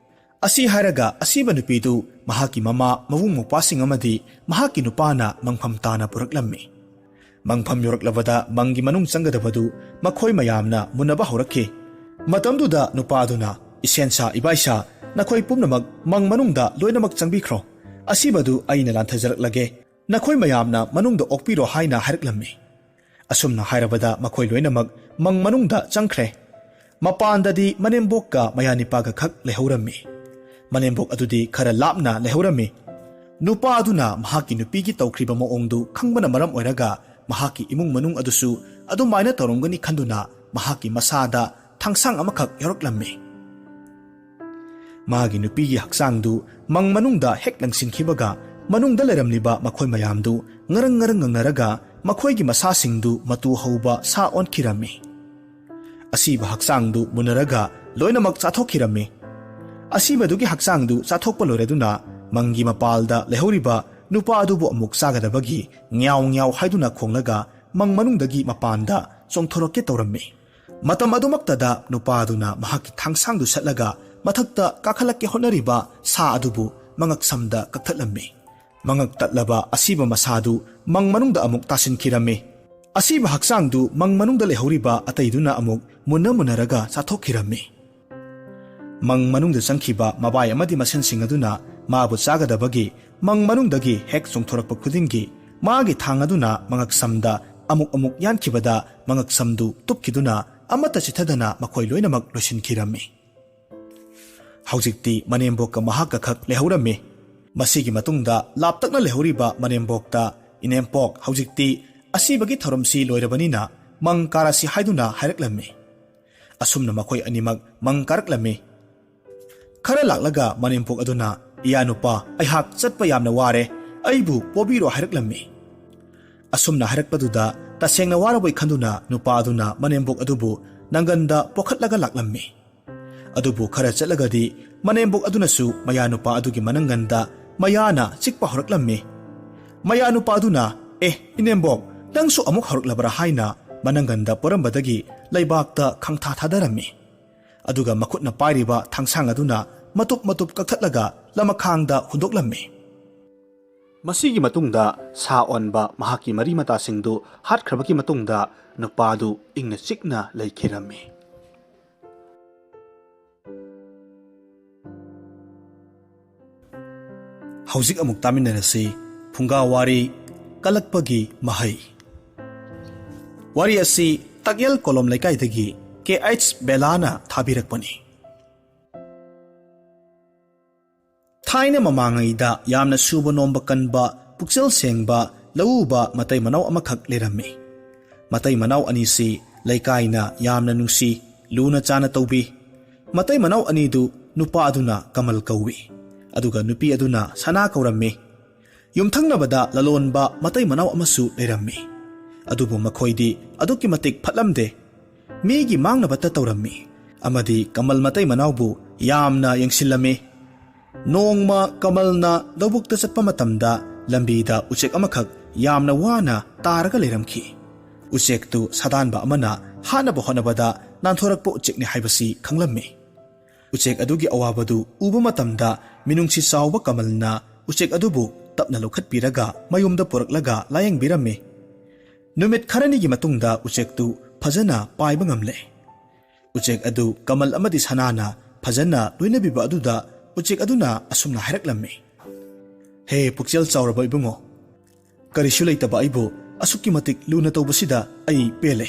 ꯑꯁꯤ ꯍꯥꯏꯔꯒ ꯑꯁꯤꯕ ꯅꯨꯄꯤꯗꯨ ꯃꯍꯥꯛꯀꯤ ꯃꯃꯥ, ꯃꯕꯨꯡ ꯃꯧꯄ꯭ꯋꯥꯁꯤꯡ ꯑꯃꯗꯤ ꯃꯍꯥꯛꯀꯤ ꯅꯨꯄꯥꯅ ꯃꯪꯐꯝ ꯇꯥꯅ ꯄꯨꯔꯛꯂꯝꯃꯤ꯫ ꯃꯪꯐꯝ ꯌꯧꯔꯛꯂꯕꯗ ꯃꯪꯒꯤ ꯃꯅꯨꯡ ꯆꯪꯒꯗꯕꯗꯨ ꯃꯈꯣꯏ ꯃꯌꯥꯝꯅ ꯃꯨꯟꯅꯕ ꯍꯧꯔꯛꯈꯤ꯫ ꯃꯇꯝꯗꯨꯗ ꯅꯨꯄꯥꯗꯨꯅ, "ꯏꯁꯦꯟꯁꯥ, ꯏꯕꯥꯏꯁꯥ, ꯅꯈꯣꯏ ꯄꯨꯝꯅꯃꯛ ꯃꯪ ꯃꯅꯨꯡꯗ ꯂꯣꯏꯅꯃꯛ ꯆꯪꯕꯤꯈ꯭ꯔꯣ꯫ ꯑꯁꯤꯕꯗꯨ ꯑꯩꯅ ꯂꯥꯟꯊꯖꯔꯛꯂꯒꯦ꯫ ꯅꯈꯣꯏ ꯃꯌꯥꯝꯅ ꯃꯅꯨꯡꯗ ꯑꯣꯛꯄꯤꯔꯣ" ꯍꯥꯏꯅ ꯍꯥꯏꯔꯛꯂꯝꯃꯤ꯫ ꯑꯁꯨꯝꯅ ꯍꯥꯏꯔꯕꯗ ꯃꯈꯣꯏ ꯂꯣꯏꯅꯃꯛ ꯃꯪ ꯃꯅꯨꯡꯗ ꯆꯪꯈ꯭ꯔꯦ꯫ ꯃꯄꯥꯟꯗꯗꯤ ꯃꯅꯦꯝꯕꯣꯛꯀ ꯃꯌꯥꯅꯤꯄꯥꯒ ꯈꯛ ꯂꯩꯍꯧꯔꯝꯃꯤ꯫ ꯃꯅꯦꯝꯕꯣꯛ ꯑꯗꯨꯗꯤ ꯈꯔ ꯂꯥꯞꯅ ꯂꯩꯍꯧꯔꯝꯃꯤ꯫ ꯅꯨꯄꯥ ꯑꯗꯨꯅ ꯃꯍꯥꯛꯀꯤ ꯅꯨꯄꯤꯒꯤ ꯇꯧꯈ꯭ꯔꯤꯕ ꯃꯑꯣꯡꯗꯨ ꯈꯪꯕꯅ ꯃꯔꯝ ꯑꯣꯏꯔꯒ ꯃꯍꯥꯛꯀꯤ ꯏꯃꯨꯡ ꯃꯅꯨꯡ ꯑꯗꯨꯁꯨ ꯑꯗꯨꯃꯥꯏꯅ ꯇꯧꯔꯝꯒꯅꯤ ꯈꯟꯗꯨꯅ ꯃꯍꯥꯛꯀꯤ ꯃꯁꯥꯗ ꯊꯥꯡꯁꯥꯡ ꯑꯃꯈꯛ ꯌꯥꯎꯔꯛꯂꯝꯃꯤ꯫ ꯃꯥꯒꯤ ꯅꯨꯄꯤꯒꯤ ꯍꯛꯆꯥꯡꯗꯨ ꯃꯪ ꯃꯅꯨꯡꯗ ꯍꯦꯛ ꯂꯪꯁꯤꯟꯈꯤꯕꯒ ꯃꯅꯨꯡꯗ ꯂꯩꯔꯝꯂꯤꯕ ꯃꯈꯣꯏ ꯃꯌꯥꯝꯗꯨ ꯉꯔꯪ ꯉꯔꯪ ꯉꯪꯅꯔꯒ ꯃꯈꯣꯏꯒꯤ ꯃꯁꯥꯁꯤꯡꯗꯨ ꯃꯇꯨ ꯍꯧꯕ ꯁꯥ ꯑꯣꯟꯈꯤꯔꯝꯃꯤ꯫ ꯑꯁꯤꯕ ꯍꯛꯆꯥꯡꯗꯨ ꯃꯨꯟꯅꯔꯒ ꯂꯣꯏꯅꯃꯛ ꯆꯥꯊꯣꯛꯈꯤꯔꯝꯃꯤ꯫ ꯑꯁꯤꯕꯗꯨꯒꯤ ꯍꯛꯆꯥꯡꯗꯨ ꯆꯥꯊꯣꯛꯄ ꯂꯣꯏꯔꯗꯨꯅ ꯃꯪꯒꯤ ꯃꯄꯥꯜꯗ ꯂꯩꯍꯧꯔꯤꯕ ꯅꯨꯄꯥ ꯑꯗꯨꯕꯨ ꯑꯃꯨꯛ ꯆꯥꯒꯗꯕꯒꯤ ꯉ꯭ꯌꯥꯎ ꯉ꯭ꯌꯥꯎ ꯍꯥꯏꯗꯨꯅ ꯈꯣꯡꯂꯒ ꯃꯪ ꯃꯅꯨꯡꯗꯒꯤ ꯃꯄꯥꯟꯗ ꯆꯣꯡꯊꯣꯔꯛꯀꯦ ꯇꯧꯔꯝꯃꯤ꯫ ꯃꯇꯝ ꯑꯗꯨꯃꯛꯇꯗ ꯅꯨꯄꯥꯗꯨꯅ ꯃꯍꯥꯛꯀꯤ ꯊꯥꯡꯁꯥꯡꯗꯨ ꯁꯠꯂꯒ ꯃꯊꯛꯇ ꯀꯥꯈꯠꯂꯛꯀꯦ ꯍꯣꯠꯅꯔꯤꯕ ꯁꯥ ꯑꯗꯨꯕꯨ ꯃꯉꯛꯁꯝꯗ ꯀꯛꯊꯠꯂꯝꯃꯤ꯫ ꯃꯉꯛ ꯇꯠꯂꯕ ꯑꯁꯤꯕ ꯃꯁꯥꯗꯨ ꯃꯪ ꯃꯅꯨꯡꯗ ꯑꯃꯨꯛ ꯇꯥꯁꯤꯟꯈꯤꯔꯝꯃꯤ꯫ ꯑꯁꯤꯕ ꯍꯛꯆꯥꯡꯗꯨ ꯃꯪ ꯃꯅꯨꯡꯗ ꯂꯩꯍꯧꯔꯤꯕ ꯑꯇꯩꯗꯨꯅ ꯑꯃꯨꯛ ꯃꯨꯟꯅ ꯃꯨꯟꯅꯔꯒ ꯆꯥꯊꯣꯛꯈꯤꯔꯝꯃꯤ꯫ ꯃꯪ ꯃꯅꯨꯡꯗ ꯆꯪꯈꯤꯕ ꯃꯕꯥꯏ ꯑꯃꯗꯤ ꯃꯁꯦꯟꯁꯤꯡ ꯑꯗꯨꯅ ꯃꯥꯕꯨ ꯆꯥꯒꯗꯕꯒꯤ ꯃꯪ ꯃꯅꯨꯡꯗꯒꯤ ꯍꯦꯛ ꯆꯣꯡꯊꯣꯔꯛꯄ ꯈꯨꯗꯤꯡꯒꯤ ꯃꯥꯒꯤ ꯊꯥꯡ ꯑꯗꯨꯅ ꯃꯉꯛꯁꯝꯗ ꯑꯃꯨꯛ ꯑꯃꯨꯛ ꯌꯥꯟꯈꯤꯕꯗ ꯃꯉꯛꯁꯝꯗꯨ ꯇꯨꯞꯈꯤꯗꯨꯅ ꯑꯃꯠꯇ ꯆꯤꯊꯗꯅ ꯃꯈꯣꯏ ꯂꯣꯏꯅꯃꯛ ꯂꯣꯏꯁꯤꯟꯈꯤꯔꯝꯃꯤ꯫ ꯍꯧꯖꯤꯛꯇꯤ ꯃꯅꯦꯝꯕꯣꯛꯀ ꯃꯍꯥꯛꯀ ꯈꯛ ꯂꯩꯍꯧꯔꯝꯃꯤ꯫ ꯃꯁꯤꯒꯤ ꯃꯇꯨꯡꯗ ꯂꯥꯞꯇꯛꯅ ꯂꯩꯍꯧꯔꯤꯕ ꯃꯅꯦꯝꯕꯣꯛꯇ, "ꯏꯅꯦꯝꯄꯣꯛ, ꯍꯧꯖꯤꯛꯇꯤ ꯑꯁꯤꯕꯒꯤ ꯊꯧꯔꯝꯁꯤ ꯂꯣꯏꯔꯕꯅꯤꯅ ꯃꯪ ꯀꯥꯔꯁꯤ" ꯍꯥꯏꯗꯨꯅ ꯍꯥꯏꯔꯛꯂꯝꯃꯤ꯫ ꯑꯁꯨꯝꯅ ꯃꯈꯣꯏ ꯑꯅꯤꯃꯛ ꯃꯪ ꯀꯥꯔꯛꯂꯝꯃꯤ꯫ ꯈꯔ ꯂꯥꯛꯂꯒ ꯃꯅꯦꯝꯄꯣꯛ ꯑꯗꯨꯅ, "ꯏꯌꯥ ꯅꯨꯄꯥ, ꯑꯩꯍꯥꯛ ꯆꯠꯄ ꯌꯥꯝꯅ ꯋꯥꯔꯦ, ꯑꯩꯕꯨ ꯄꯣꯕꯤꯔꯣ" ꯍꯥꯏꯔꯛꯂꯝꯃꯤ꯫ ꯑꯁꯨꯝꯅ ꯍꯥꯏꯔꯛꯄꯗꯨꯗ ꯇꯁꯦꯡꯅ ꯋꯥꯔꯕꯣꯏ ꯈꯟꯗꯨꯅ ꯅꯨꯄꯥ ꯑꯗꯨꯅ ꯃꯅꯦꯝꯕꯣꯛ ꯑꯗꯨꯕꯨ ꯅꯪꯒꯟꯗ ꯄꯣꯈꯠꯂꯒ ꯂꯥꯛꯂꯝꯃꯤ꯫ ꯑꯗꯨꯕꯨ ꯈꯔ ꯆꯠꯂꯒꯗꯤ ꯃꯅꯦꯝꯕꯣꯛ ꯑꯗꯨꯅꯁꯨ ꯃꯌꯥ ꯅꯨꯄꯥ ꯑꯗꯨꯒꯤ ꯃꯅꯪꯒꯟꯗ ꯃꯌꯥꯅ ꯆꯤꯛꯄ ꯍꯧꯔꯛꯂꯝꯃꯤ꯫ ꯃꯌꯥ ꯅꯨꯄꯥ ꯑꯗꯨꯅ, "ꯑꯦ, ꯏꯅꯦꯝꯕꯣꯛ, ꯅꯪꯁꯨ ꯑꯃꯨꯛ ꯍꯧꯔꯛꯂꯕ꯭ꯔꯥ?" ꯍꯥꯏꯅ ꯃꯅꯪꯒꯟꯗ ꯄꯣꯔꯝꯕꯗꯒꯤ ꯂꯩꯕꯥꯛꯇ ꯈꯪꯊꯥ ꯊꯥꯗꯔꯝꯃꯤ꯫ ꯑꯗꯨꯒ ꯃꯈꯨꯠꯅ ꯄꯥꯏꯔꯤꯕ ꯊꯥꯡꯁꯥꯡ ꯑꯗꯨꯅ ꯃꯇꯨꯞ ꯃꯇꯨꯞ ꯀꯛꯊꯠꯂꯒ ꯂꯃꯈꯥꯡꯗ ꯍꯨꯟꯗꯣꯛꯂꯝꯃꯤ꯫ ꯃꯁꯤꯒꯤ ꯃꯇꯨꯡꯗ ꯁꯥ ꯑꯣꯟꯕ ꯃꯍꯥꯛꯀꯤ ꯃꯔꯤ ꯃꯇꯥꯁꯤꯡꯗꯨ ꯍꯥꯠꯈ꯭ꯔꯕꯒꯤ ꯃꯇꯨꯡꯗ ꯅꯨꯄꯥꯗꯨ ꯏꯪꯅ ꯆꯤꯛꯅ ꯂꯩꯈꯤꯔꯝꯃꯤ꯫ ꯍꯧꯖꯤꯛ ꯑꯃꯨꯛ ꯇꯥꯃꯤꯟꯅꯔꯁꯤ ꯐꯨꯡꯒꯥ ꯋꯥꯔꯤ, ꯀꯂꯛꯄꯒꯤ ꯃꯍꯩ꯫ ꯋꯥꯔꯤ ꯑꯁꯤ ꯇꯥꯛꯌꯦꯜ ꯀꯣꯂꯣꯝ ꯂꯩꯀꯥꯏꯗꯒꯤ ꯀꯦ ꯑꯩꯆ ꯕꯦꯂꯥꯅ ꯊꯥꯕꯤꯔꯛꯄꯅꯤ꯫ ꯊꯥꯏꯅ ꯃꯃꯥꯡꯉꯩꯗ ꯌꯥꯝꯅ ꯁꯨꯕ ꯅꯣꯝꯕ ꯀꯟꯕ, ꯄꯨꯛꯆꯦꯜ ꯁꯦꯡꯕ, ꯂꯧꯎꯕ ꯃꯇꯩ ꯃꯅꯥꯎ ꯑꯃꯈꯛ ꯂꯩꯔꯝꯃꯤ꯫ ꯃꯇꯩ ꯃꯅꯥꯎ ꯑꯅꯤꯁꯤ ꯂꯩꯀꯥꯏꯅ ꯌꯥꯝꯅ ꯅꯨꯡꯁꯤ, ꯂꯨꯅ ꯆꯥꯅ ꯇꯧꯕꯤ꯫ ꯃꯇꯩ ꯃꯅꯥꯎ ꯑꯅꯤꯗꯨ ꯅꯨꯄꯥ ꯑꯗꯨꯅ ꯀꯃꯜ ꯀꯧꯏ, ꯑꯗꯨꯒ ꯅꯨꯄꯤ ꯑꯗꯨꯅ ꯁꯅꯥ ꯀꯧꯔꯝꯃꯤ꯫ ꯌꯨꯝꯊꯪꯅꯕꯗ ꯂꯂꯣꯟꯕ ꯃꯇꯩ ꯃꯅꯥꯎ ꯑꯃꯁꯨ ꯂꯩꯔꯝꯃꯤ꯫ ꯑꯗꯨꯕꯨ ꯃꯈꯣꯏꯗꯤ ꯑꯗꯨꯛꯀꯤ ꯃꯇꯤꯛ ꯐꯠꯂꯝꯗꯦ꯫ ꯃꯤꯒꯤ ꯃꯥꯡꯅꯕꯇ ꯇꯧꯔꯝꯃꯤ꯫ ꯑꯃꯗꯤ ꯀꯃꯜ ꯃꯇꯩ ꯃꯅꯥꯎꯕꯨ ꯌꯥꯝꯅ ꯌꯦꯡꯁꯤꯜꯂꯝꯃꯤ꯫ ꯅꯣꯡꯃ ꯀꯃꯜꯅ ꯂꯧꯕꯨꯛꯇ ꯆꯠꯄ ꯃꯇꯝꯗ ꯂꯝꯕꯤꯗ ꯎꯆꯦꯛ ꯑꯃꯈꯛ ꯌꯥꯝꯅ ꯋꯥꯅ ꯇꯥꯔꯒ ꯂꯩꯔꯝꯈꯤ꯫ ꯎꯆꯦꯛꯇꯨ ꯁꯥꯗꯥꯟꯕ ꯑꯃꯅ ꯍꯥꯠꯅꯕ ꯍꯣꯠꯅꯕꯗ ꯅꯥꯟꯊꯣꯔꯛꯄ ꯎꯆꯦꯛꯅꯤ ꯍꯥꯏꯕꯁꯤ ꯈꯪꯂꯝꯃꯤ꯫ ꯎꯆꯦꯛ ꯑꯗꯨꯒꯤ ꯑꯋꯥꯕꯗꯨ ꯎꯕ ꯃꯇꯝꯗ ꯃꯤꯅꯨꯡꯁꯤ ꯆꯥꯎꯕ ꯀꯃꯜꯅ ꯎꯆꯦꯛ ꯑꯗꯨꯕꯨ ꯇꯞꯅ ꯂꯧꯈꯠꯄꯤꯔꯒ ꯃꯌꯨꯝꯗ ꯄꯨꯔꯛꯂꯒ ꯂꯥꯌꯦꯡꯕꯤꯔꯝꯃꯤ꯫ ꯅꯨꯃꯤꯠ ꯈꯔꯅꯤꯒꯤ ꯃꯇꯨꯡꯗ ꯎꯆꯦꯛꯇꯨ ꯐꯖꯅ ꯄꯥꯏꯕ ꯉꯝꯂꯦ꯫ ꯎꯆꯦꯛ ꯑꯗꯨ ꯀꯃꯜ ꯑꯃꯗꯤ ꯁꯅꯥꯅ ꯐꯖꯅ ꯂꯣꯏꯅꯕꯤꯕ ꯑꯗꯨꯗ ꯎꯆꯦꯛ ꯑꯗꯨꯅ ꯑꯁꯨꯝꯅ ꯍꯥꯏꯔꯛꯂꯝꯃꯤ, "ꯍꯦ ꯄꯨꯛꯆꯦꯜ ꯆꯥꯎꯔꯕ ꯏꯕꯨꯡꯉꯣ, ꯀꯔꯤꯁꯨ ꯂꯩꯇꯕ ꯑꯩꯕꯨ ꯑꯁꯨꯛꯀꯤ ꯃꯇꯤꯛ ꯂꯨꯅ ꯇꯧꯕꯁꯤꯗ ꯑꯩ ꯄꯦꯜꯂꯦ꯫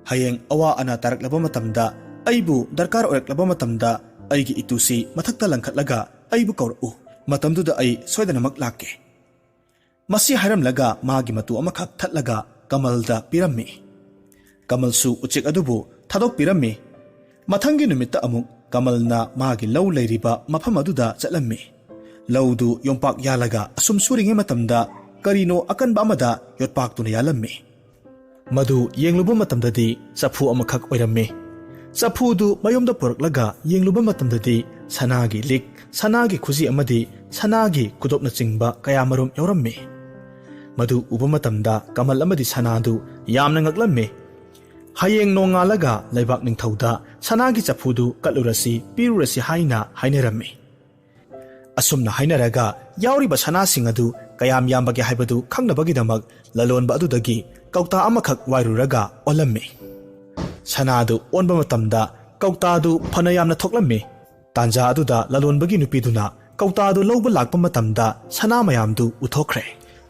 ꯍꯌꯦꯡ ꯑꯋꯥ ꯑꯅꯥ ꯇꯥꯔꯛꯂꯕ ꯃꯇꯝꯗ, ꯑꯩꯕꯨ ꯗꯔꯀꯥꯔ ꯑꯣꯏꯔꯛꯂꯕ ꯃꯇꯝꯗ ꯑꯩꯒꯤ ꯏꯇꯨꯁꯤ ꯃꯊꯛꯇ ꯂꯪꯈꯠꯂꯒ ꯑꯩꯕꯨ ꯀꯧꯔꯛꯎ꯫ ꯃꯇꯝꯗꯨꯗ ꯑꯩ ꯁꯣꯏꯗꯅꯃꯛ ꯂꯥꯛꯀꯦ"꯫ ꯃꯁꯤ ꯍꯥꯏꯔꯝꯂꯒ ꯃꯥꯒꯤ ꯃꯇꯨ ꯑꯃꯈꯛ ꯊꯠꯂꯒ ꯀꯃꯜꯗ ꯄꯤꯔꯝꯃꯤ꯫ ꯀꯃꯜꯁꯨ ꯎꯆꯦꯛ ꯑꯗꯨꯕꯨ ꯊꯥꯗꯣꯛꯄꯤꯔꯝꯃꯤ꯫ ꯃꯊꯪꯒꯤ ꯅꯨꯃꯤꯠꯇ ꯑꯃꯨꯛ ꯀꯃꯜꯅ ꯃꯥꯒꯤ ꯂꯧ ꯂꯩꯔꯤꯕ ꯃꯐꯝ ꯑꯗꯨꯗ ꯆꯠꯂꯝꯃꯤ꯫ ꯂꯧꯗꯨ ꯌꯣꯝꯄꯥꯛ ꯌꯥꯜꯂꯒ ꯑꯁꯨꯝ ꯁꯨꯔꯤꯉꯩ ꯃꯇꯝꯗ ꯀꯔꯤꯅꯣ ꯑꯀꯟꯕ ꯑꯃꯗ ꯌꯣꯠꯄꯥꯛꯇꯨꯅ ꯌꯥꯜꯂꯝꯃꯤ꯫ ꯃꯗꯨ ꯌꯦꯡꯂꯨꯕ ꯃꯇꯝꯗꯗꯤ ꯆꯐꯨ ꯑꯃꯈꯛ ꯑꯣꯏꯔꯝꯃꯤ꯫ ꯆꯐꯨꯗꯨ ꯃꯌꯨꯝꯗ ꯄꯨꯔꯛꯂꯒ ꯌꯦꯡꯂꯨꯕ ꯃꯇꯝꯗꯗꯤ ꯁꯅꯥꯒꯤ ꯂꯤꯛ, ꯁꯅꯥꯒꯤ ꯈꯨꯖꯤ ꯑꯃꯗꯤ ꯁꯅꯥꯒꯤ ꯈꯨꯗꯣꯞꯅꯆꯤꯡꯕ ꯀꯌꯥꯃꯔꯨꯝ ꯌꯥꯎꯔꯝꯃꯤ꯫ ꯃꯗꯨ ꯎꯕ ꯃꯇꯝꯗ ꯀꯃꯜ ꯑꯃꯗꯤ ꯁꯅꯥꯗꯨ ꯌꯥꯝꯅ ꯉꯛꯂꯝꯃꯤ꯫ ꯍꯌꯦꯡ ꯅꯣꯡꯉꯥꯜꯂꯒ ꯂꯩꯕꯥꯛ ꯅꯤꯡꯊꯧꯗ ꯁꯅꯥꯒꯤ ꯆꯐꯨꯗꯨ ꯀꯠꯂꯨꯔꯁꯤ, ꯄꯤꯔꯨꯔꯁꯤ ꯍꯥꯏꯅ ꯍꯥꯏꯅꯔꯝꯃꯤ꯫ ꯑꯁꯨꯝꯅ ꯍꯥꯏꯅꯔꯒ ꯌꯥꯎꯔꯤꯕ ꯁꯅꯥꯁꯤꯡ ꯑꯗꯨ ꯀꯌꯥꯝ ꯌꯥꯝꯕꯒꯦ ꯍꯥꯏꯕꯗꯨ ꯈꯪꯅꯕꯒꯤꯗꯃꯛ ꯂꯂꯣꯟꯕ ꯑꯗꯨꯗꯒꯤ ꯀꯧꯇꯥ ꯑꯃꯈꯛ ꯋꯥꯏꯔꯨꯔꯒ ꯑꯣꯜꯂꯝꯃꯤ꯫ ꯁꯅꯥꯗꯨ ꯑꯣꯟꯕ ꯃꯇꯝꯗ ꯀꯧꯇꯥꯗꯨ ꯐꯅ ꯌꯥꯝꯅ ꯊꯣꯛꯂꯝꯃꯤ꯫ ꯇꯥꯟꯖꯥ ꯑꯗꯨꯗ ꯂꯂꯣꯟꯕꯒꯤ ꯅꯨꯄꯤꯗꯨꯅ ꯀꯧꯇꯥꯗꯨ ꯂꯧꯕ ꯂꯥꯛꯄ ꯃꯇꯝꯗ ꯁꯅꯥ ꯃꯌꯥꯝꯗꯨ ꯎꯊꯣꯛꯈ꯭ꯔꯦ꯫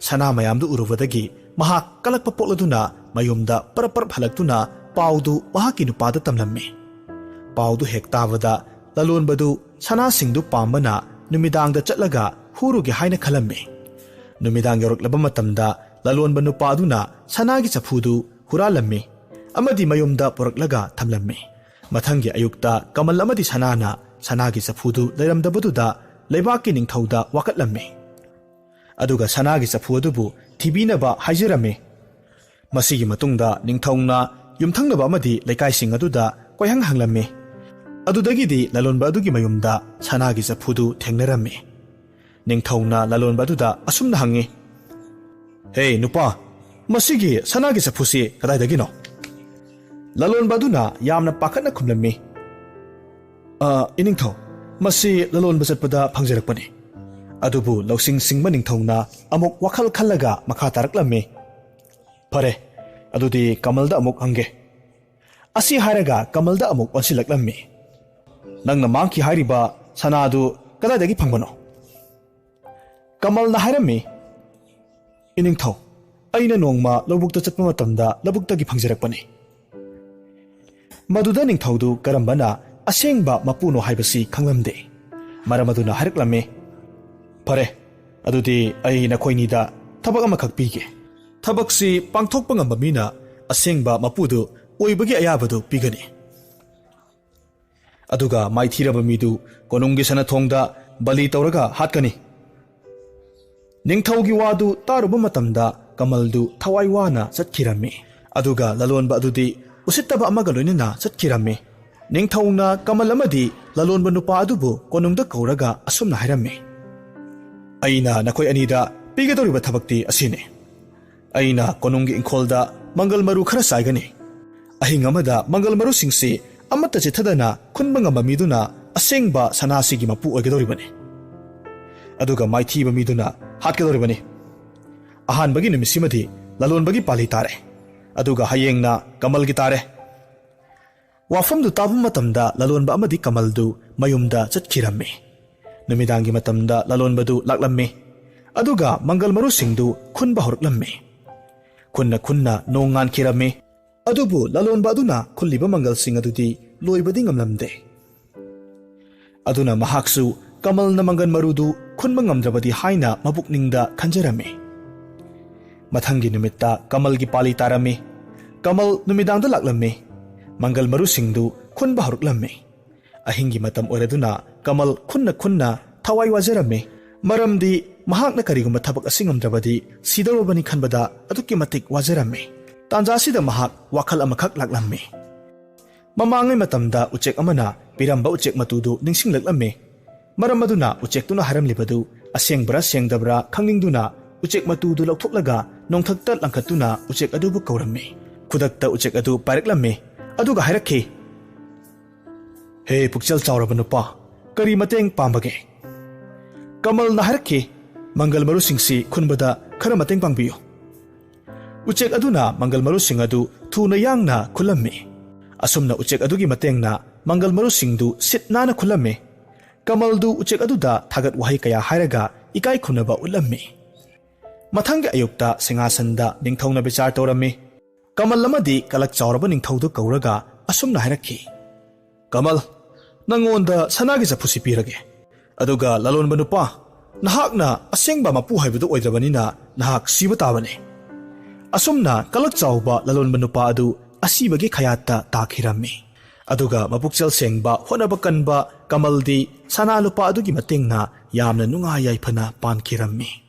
ꯁꯅꯥ ꯃꯌꯥꯝꯗꯨ ꯎꯔꯨꯕꯗꯒꯤ ꯃꯍꯥꯛ ꯀꯂꯛꯄ ꯄꯣꯛꯂꯗꯨꯅ ꯃꯌꯨꯝꯗ ꯄꯔꯞ ꯄꯔꯞ ꯍꯜꯂꯛꯇꯨꯅ ꯄꯥꯎꯗꯨ ꯃꯍꯥꯛꯀꯤ ꯅꯨꯄꯥꯗ ꯇꯝꯂꯝꯃꯤ꯫ ꯄꯥꯎꯗꯨ ꯍꯦꯛ ꯇꯥꯕꯗ ꯂꯂꯣꯟꯕꯗꯨ ꯁꯅꯥꯁꯤꯡꯗꯨ ꯄꯥꯝꯕꯅ ꯅꯨꯃꯤꯗꯥꯡꯗ ꯆꯠꯂꯒ ꯍꯨꯔꯨꯒꯦ ꯍꯥꯏꯅ ꯈꯜꯂꯝꯃꯤ꯫ ꯅꯨꯃꯤꯗꯥꯡ ꯌꯧꯔꯛꯂꯕ ꯃꯇꯝꯗ ꯂꯂꯣꯟꯕ ꯅꯨꯄꯥ ꯑꯗꯨꯅ ꯁꯅꯥꯒꯤ ꯆꯐꯨꯗꯨ ꯍꯨꯔꯥꯜꯂꯝꯃꯤ ꯑꯃꯗꯤ ꯃꯌꯨꯝꯗ ꯄꯨꯔꯛꯂꯒ ꯊꯝꯂꯝꯃꯤ꯫ ꯃꯊꯪꯒꯤ ꯑꯌꯨꯛꯇ ꯀꯃꯜ ꯑꯃꯗꯤ ꯁꯅꯥꯅ ꯁꯅꯥꯒꯤ ꯆꯐꯨꯗꯨ ꯂꯩꯔꯝꯗꯕꯗꯨꯗ ꯂꯩꯕꯥꯛꯀꯤ ꯅꯤꯡꯊꯧꯗ ꯋꯥꯀꯠꯂꯝꯃꯤ꯫ ꯑꯗꯨꯒ ꯁꯅꯥꯒꯤ ꯆꯐꯨ ꯑꯗꯨꯕꯨ ꯊꯤꯕꯤꯅꯕ ꯍꯥꯏꯖꯔꯝꯃꯤ꯫ ꯃꯁꯤꯒꯤ ꯃꯇꯨꯡꯗ ꯅꯤꯡꯊꯧꯅ ꯌꯨꯝꯊꯪꯅꯕ ꯑꯃꯗꯤ ꯂꯩꯀꯥꯏꯁꯤꯡ ꯑꯗꯨꯗ ꯀꯣꯏꯍꯪ ꯍꯪꯂꯝꯃꯤ꯫ ꯑꯗꯨꯗꯒꯤꯗꯤ ꯂꯂꯣꯟꯕ ꯑꯗꯨꯒꯤ ꯃꯌꯨꯝꯗ ꯁꯅꯥꯒꯤ ꯆꯐꯨꯗꯨ ꯊꯦꯡꯅꯔꯝꯃꯤ꯫ ꯅꯤꯡꯊꯧꯅ ꯂꯂꯣꯟꯕ ꯑꯗꯨꯗ ꯑꯁꯨꯝꯅ ꯍꯪꯉꯤ, "ꯍꯦ ꯅꯨꯄꯥ, ꯃꯁꯤꯒꯤ ꯁꯅꯥꯒꯤ ꯆꯐꯨꯁꯤ ꯀꯗꯥꯏꯗꯒꯤꯅꯣ?" ꯂꯂꯣꯟꯕ ꯑꯗꯨꯅ ꯌꯥꯝꯅ ꯄꯥꯈꯠꯅ ꯈꯨꯝꯂꯝꯃꯤ, "ꯑ, ꯏꯅꯤꯡꯊꯧ, ꯃꯁꯤ ꯂꯂꯣꯟꯕ ꯆꯠꯄꯗ ꯐꯪꯖꯔꯛꯄꯅꯤ꯫" ꯑꯗꯨꯕꯨ ꯂꯧꯁꯤꯡ ꯁꯤꯡꯕ ꯅꯤꯡꯊꯧꯅ ꯑꯃꯨꯛ ꯋꯥꯈꯜ ꯈꯜꯂꯒ ꯃꯈꯥ ꯇꯥꯔꯛꯂꯝꯃꯤ, "ꯐꯔꯦ, ꯑꯗꯨꯗꯤ ꯀꯃꯜꯗ ꯑꯃꯨꯛ ꯍꯪꯒꯦ꯫" ꯑꯁꯤ ꯍꯥꯏꯔꯒ ꯀꯃꯜꯗ ꯑꯃꯨꯛ ꯑꯣꯟꯁꯤꯜꯂꯛꯂꯝꯃꯤ, "ꯅꯪꯅ ꯃꯥꯡꯈꯤ ꯍꯥꯏꯔꯤꯕ ꯁꯅꯥꯗꯨ ꯀꯗꯥꯏꯗꯒꯤ ꯐꯪꯕꯅꯣ?" ꯀꯃꯜꯅ ꯍꯥꯏꯔꯝꯃꯤ, "ꯏꯅꯤꯡꯊꯧ, ꯑꯩꯅ ꯅꯣꯡꯃ ꯂꯧꯕꯨꯛꯇ ꯆꯠꯄ ꯃꯇꯝꯗ ꯂꯧꯕꯨꯛꯇꯒꯤ ꯐꯪꯖꯔꯛꯄꯅꯤ꯫" ꯃꯗꯨꯗ ꯅꯤꯡꯊꯧꯗꯨ ꯀꯔꯝꯕꯅ ꯑꯁꯦꯡꯕ ꯃꯄꯨꯅꯣ ꯍꯥꯏꯕꯁꯤ ꯈꯪꯂꯝꯗꯦ꯫ ꯃꯔꯝ ꯑꯗꯨꯅ ꯍꯥꯏꯔꯛꯂꯝꯃꯤ, "ꯐꯔꯦ, ꯑꯗꯨꯗꯤ ꯑꯩ ꯅꯈꯣꯏꯅꯤꯗ ꯊꯕꯛ ꯑꯃꯈꯛ ꯄꯤꯒꯦ꯫ ꯊꯕꯛꯁꯤ ꯄꯥꯡꯊꯣꯛꯄ ꯉꯝꯕ ꯃꯤꯅ ꯑꯁꯦꯡꯕ ꯃꯄꯨꯗꯨ ꯑꯣꯏꯕꯒꯤ ꯑꯌꯥꯕꯗꯨ ꯄꯤꯒꯅꯤ꯫ ꯑꯗꯨꯒ ꯃꯥꯏꯊꯤꯔꯕ ꯃꯤꯗꯨ ꯀꯣꯅꯨꯡꯒꯤ ꯁꯅꯊꯣꯡꯗ ꯕꯂꯤ ꯇꯧꯔꯒ ꯍꯥꯠꯀꯅꯤ꯫" ꯅꯤꯡꯊꯧꯒꯤ ꯋꯥꯗꯨ ꯇꯥꯔꯨꯕ ꯃꯇꯝꯗ ꯀꯃꯜꯗꯨ ꯊꯋꯥꯏ ꯋꯥꯅ ꯆꯠꯈꯤꯔꯝꯃꯤ꯫ ꯑꯗꯨꯒ ꯂꯂꯣꯟꯕ ꯑꯗꯨꯗꯤ ꯎꯁꯤꯠꯇꯕ ꯑꯃꯒ ꯂꯣꯏꯅꯅ ꯆꯠꯈꯤꯔꯝꯃꯤ꯫ ꯅꯤꯡꯊꯧꯅ ꯀꯃꯜ ꯑꯃꯗꯤ ꯂꯂꯣꯟꯕ ꯅꯨꯄꯥ ꯑꯗꯨꯕꯨ ꯀꯣꯅꯨꯡꯗ ꯀꯧꯔꯒ ꯑꯁꯨꯝꯅ ꯍꯥꯏꯔꯝꯃꯤ, "ꯑꯩꯅ ꯅꯈꯣꯏ ꯑꯅꯤꯗ ꯄꯤꯒꯗꯧꯔꯤꯕ ꯊꯕꯛꯇꯤ ꯑꯁꯤꯅꯤ꯫ ꯑꯩꯅ ꯀꯣꯅꯨꯡꯒꯤ ꯏꯪꯈꯣꯜꯗ ꯃꯪꯒꯜ ꯃꯔꯨ ꯈꯔ ꯆꯥꯏꯒꯅꯤ꯫ ꯑꯍꯤꯡ ꯑꯃꯗ ꯃꯪꯒꯜ ꯃꯔꯨꯁꯤꯡꯁꯤ ꯑꯃꯠꯇ ꯆꯤꯠꯊꯗꯅ ꯈꯨꯟꯕ ꯉꯝꯕ ꯃꯤꯗꯨꯅ ꯑꯁꯦꯡꯕ ꯁꯅꯥꯁꯤꯒꯤ ꯃꯄꯨ ꯑꯣꯏꯒꯗꯧꯔꯤꯕꯅꯤ꯫ ꯑꯗꯨꯒ ꯃꯥꯏꯊꯤꯕ ꯃꯤꯗꯨꯅ ꯍꯥꯠꯀꯗꯧꯔꯤꯕꯅꯤ꯫ ꯑꯍꯥꯟꯕꯒꯤ ꯅꯨꯃꯤꯠꯁꯤꯃꯗꯤ ꯂꯂꯣꯟꯕꯒꯤ ꯄꯥꯜꯂꯤ ꯇꯥꯔꯦ꯫ ꯑꯗꯨꯒ ꯍꯌꯦꯡꯅ ꯀꯃꯜꯒꯤ ꯇꯥꯔꯦ꯫" ꯋꯥꯐꯝꯗꯨ ꯇꯥꯕ ꯃꯇꯝꯗ ꯂꯂꯣꯟꯕ ꯑꯃꯗꯤ ꯀꯃꯜꯗꯨ ꯃꯌꯨꯝꯗ ꯆꯠꯈꯤꯔꯝꯃꯤ꯫ ꯅꯨꯃꯤꯗꯥꯡꯒꯤ ꯃꯇꯝꯗ ꯂꯂꯣꯟꯕꯗꯨ ꯂꯥꯛꯂꯝꯃꯤ꯫ ꯑꯗꯨꯒ ꯃꯪꯒꯜ ꯃꯔꯨꯁꯤꯡꯗꯨ ꯈꯨꯟꯕ ꯍꯧꯔꯛꯂꯝꯃꯤ꯫ ꯈꯨꯟꯅ ꯈꯨꯟꯅ ꯅꯣꯡ ꯉꯥꯟꯈꯤꯔꯝꯃꯤ꯫ ꯑꯗꯨꯕꯨ ꯂꯂꯣꯟꯕ ꯑꯗꯨꯅ ꯈꯨꯜꯂꯤꯕ ꯃꯪꯒꯜꯁꯤꯡ ꯑꯗꯨꯗꯤ ꯂꯣꯏꯕꯗꯤ ꯉꯝꯂꯝꯗꯦ꯫ ꯑꯗꯨꯅ ꯃꯍꯥꯛꯁꯨ ꯀꯃꯜꯅ ꯃꯪꯒꯜ ꯃꯔꯨꯗꯨ ꯈꯨꯟꯕ ꯉꯝꯗ꯭ꯔꯕꯗꯤ ꯍꯥꯏꯅ ꯃꯄꯨꯛꯅꯤꯡꯗ ꯈꯟꯖꯔꯝꯃꯤ꯫ ꯃꯊꯪꯒꯤ ꯅꯨꯃꯤꯠꯇ ꯀꯃꯜꯒꯤ ꯄꯥꯂꯤ ꯇꯥꯔꯝꯃꯤ꯫ ꯀꯃꯜ ꯅꯨꯃꯤꯗꯥꯡꯗ ꯂꯥꯛꯂꯝꯃꯤ꯫ ꯃꯪꯒꯜ ꯃꯔꯨꯁꯤꯡꯗꯨ ꯈꯨꯟꯕ ꯍꯧꯔꯛꯂꯝꯃꯤ꯫ ꯑꯍꯤꯡꯒꯤ ꯃꯇꯝ ꯑꯣꯏꯔꯗꯨꯅ ꯀꯃꯜ ꯈꯨꯟꯅ ꯈꯨꯟꯅ ꯊꯋꯥꯏ ꯋꯥꯖꯔꯝꯃꯤ꯫ ꯃꯔꯝꯗꯤ ꯃꯍꯥꯛꯅ ꯀꯔꯤꯒꯨꯝꯕ ꯊꯕꯛ ꯑꯁꯤ ꯉꯝꯗ꯭ꯔꯕꯗꯤ ꯁꯤꯗꯧꯔꯕꯅꯤ ꯈꯟꯕꯗ ꯑꯗꯨꯛꯀꯤ ꯃꯇꯤꯛ ꯋꯥꯖꯔꯝꯃꯤ꯫ ꯇꯥꯟꯖꯥꯁꯤꯗ ꯃꯍꯥꯛ ꯋꯥꯈꯜ ꯑꯃꯈꯛ ꯂꯥꯛꯂꯝꯃꯤ꯫ ꯃꯃꯥꯡꯉꯩ ꯃꯇꯝꯗ ꯎꯆꯦꯛ ꯑꯃꯅ ꯄꯤꯔꯝꯕ ꯎꯆꯦꯛ ꯃꯇꯨꯗꯨ ꯅꯤꯡꯁꯤꯡꯂꯛꯂꯝꯃꯤ꯫ ꯃꯔꯝ ꯑꯗꯨꯅ ꯎꯆꯦꯛꯇꯨꯅ ꯍꯥꯏꯔꯝꯂꯤꯕꯗꯨ ꯑꯁꯦꯡꯕ꯭ꯔꯥ ꯁꯦꯡꯗꯕ꯭ꯔꯥ ꯈꯪꯅꯤꯡꯗꯨꯅ ꯎꯆꯦꯛ ꯃꯇꯨꯗꯨ ꯂꯧꯊꯣꯛꯂꯒ ꯅꯣꯡꯊꯛꯇ ꯂꯪꯈꯠꯇꯨꯅ ꯎꯆꯦꯛ ꯑꯗꯨꯕꯨ ꯀꯧꯔꯝꯃꯤ꯫ ꯈꯨꯗꯛꯇ ꯎꯆꯦꯛ ꯑꯗꯨ ꯄꯥꯏꯔꯛꯂꯝꯃꯤ꯫ ꯑꯗꯨꯒ ꯍꯥꯏꯔꯛꯈꯤ, "ꯍꯦ ꯄꯨꯛꯆꯦꯜ ꯆꯥꯎꯔꯕ ꯅꯨꯄꯥ, ꯀꯔꯤ ꯃꯇꯦꯡ ꯄꯥꯝꯕꯒꯦ?" ꯀꯃꯜꯅ ꯍꯥꯏꯔꯛꯈꯤ, "ꯃꯪꯒꯜ ꯃꯔꯨꯁꯤꯡꯁꯤ ꯈꯨꯟꯕꯗ ꯈꯔ ꯃꯇꯦꯡ ꯄꯥꯡꯕꯤꯌꯨ꯫" ꯎꯆꯦꯛ ꯑꯗꯨꯅ ꯃꯪꯒꯜ ꯃꯔꯨꯁꯤꯡ ꯑꯗꯨ ꯊꯨꯅ ꯌꯥꯡꯅ ꯈꯨꯜꯂꯝꯃꯤ꯫ ꯑꯁꯨꯝꯅ ꯎꯆꯦꯛ ꯑꯗꯨꯒꯤ ꯃꯇꯦꯡꯅ ꯃꯪꯒꯜ ꯃꯔꯨꯁꯤꯡꯗꯨ ꯁꯤꯠ ꯅꯥꯟꯅ ꯈꯨꯜꯂꯝꯃꯤ꯫ ꯀꯃꯜꯗꯨ ꯎꯆꯦꯛ ꯑꯗꯨꯗ ꯊꯥꯒꯠ ꯋꯥꯍꯩ ꯀꯌꯥ ꯍꯥꯏꯔꯒ ꯏꯀꯥꯏ ꯈꯨꯝꯅꯕ ꯎꯠꯂꯝꯃꯤ꯫ ꯃꯊꯪꯒꯤ ꯑꯌꯨꯛꯇ ꯁꯤꯡꯍꯥꯁꯟꯗ ꯅꯤꯡꯊꯧꯅ ꯕꯤꯆꯥꯔ ꯇꯧꯔꯝꯃꯤ꯫ ꯀꯃꯜ ꯑꯃꯗꯤ ꯀꯂꯛ ꯆꯥꯎꯔꯕ ꯅꯤꯡꯊꯧꯗꯨ ꯀꯧꯔꯒ ꯑꯁꯨꯝꯅ ꯍꯥꯏꯔꯛꯈꯤ, "ꯀꯃꯜ, ꯅꯪꯉꯣꯟꯗ ꯁꯅꯥꯒꯤ ꯆꯐꯨꯁꯤ ꯄꯤꯔꯒꯦ꯫ ꯑꯗꯨꯒ ꯂꯂꯣꯟꯕ ꯅꯨꯄꯥ, ꯅꯍꯥꯛꯅ ꯑꯁꯦꯡꯕ ꯃꯄꯨ ꯍꯥꯏꯕꯗꯨ ꯑꯣꯏꯗ꯭ꯔꯕꯅꯤꯅ ꯅꯍꯥꯛ ꯁꯤꯕ ꯇꯥꯕꯅꯤ꯫" ꯑꯁꯨꯝꯅ ꯀꯂꯛ ꯆꯥꯎꯕ ꯂꯂꯣꯟꯕ ꯅꯨꯄꯥ ꯑꯗꯨ ꯑꯁꯤꯕꯒꯤ ꯈꯌꯥꯠꯇ ꯇꯥꯈꯤꯔꯝꯃꯤ꯫ ꯑꯗꯨꯒ ꯃꯄꯨꯛꯆꯦꯜ ꯁꯦꯡꯕ, ꯍꯣꯠꯅꯕ ꯀꯟꯕ ꯀꯃꯜꯗꯤ ꯁꯅꯥ ꯂꯨꯄꯥ ꯑꯗꯨꯒꯤ ꯃꯇꯦꯡꯅ ꯌꯥꯝꯅ ꯅꯨꯡꯉꯥꯏ ꯌꯥꯏꯐꯅ ꯄꯥꯟꯈꯤꯔꯝꯃꯤ꯫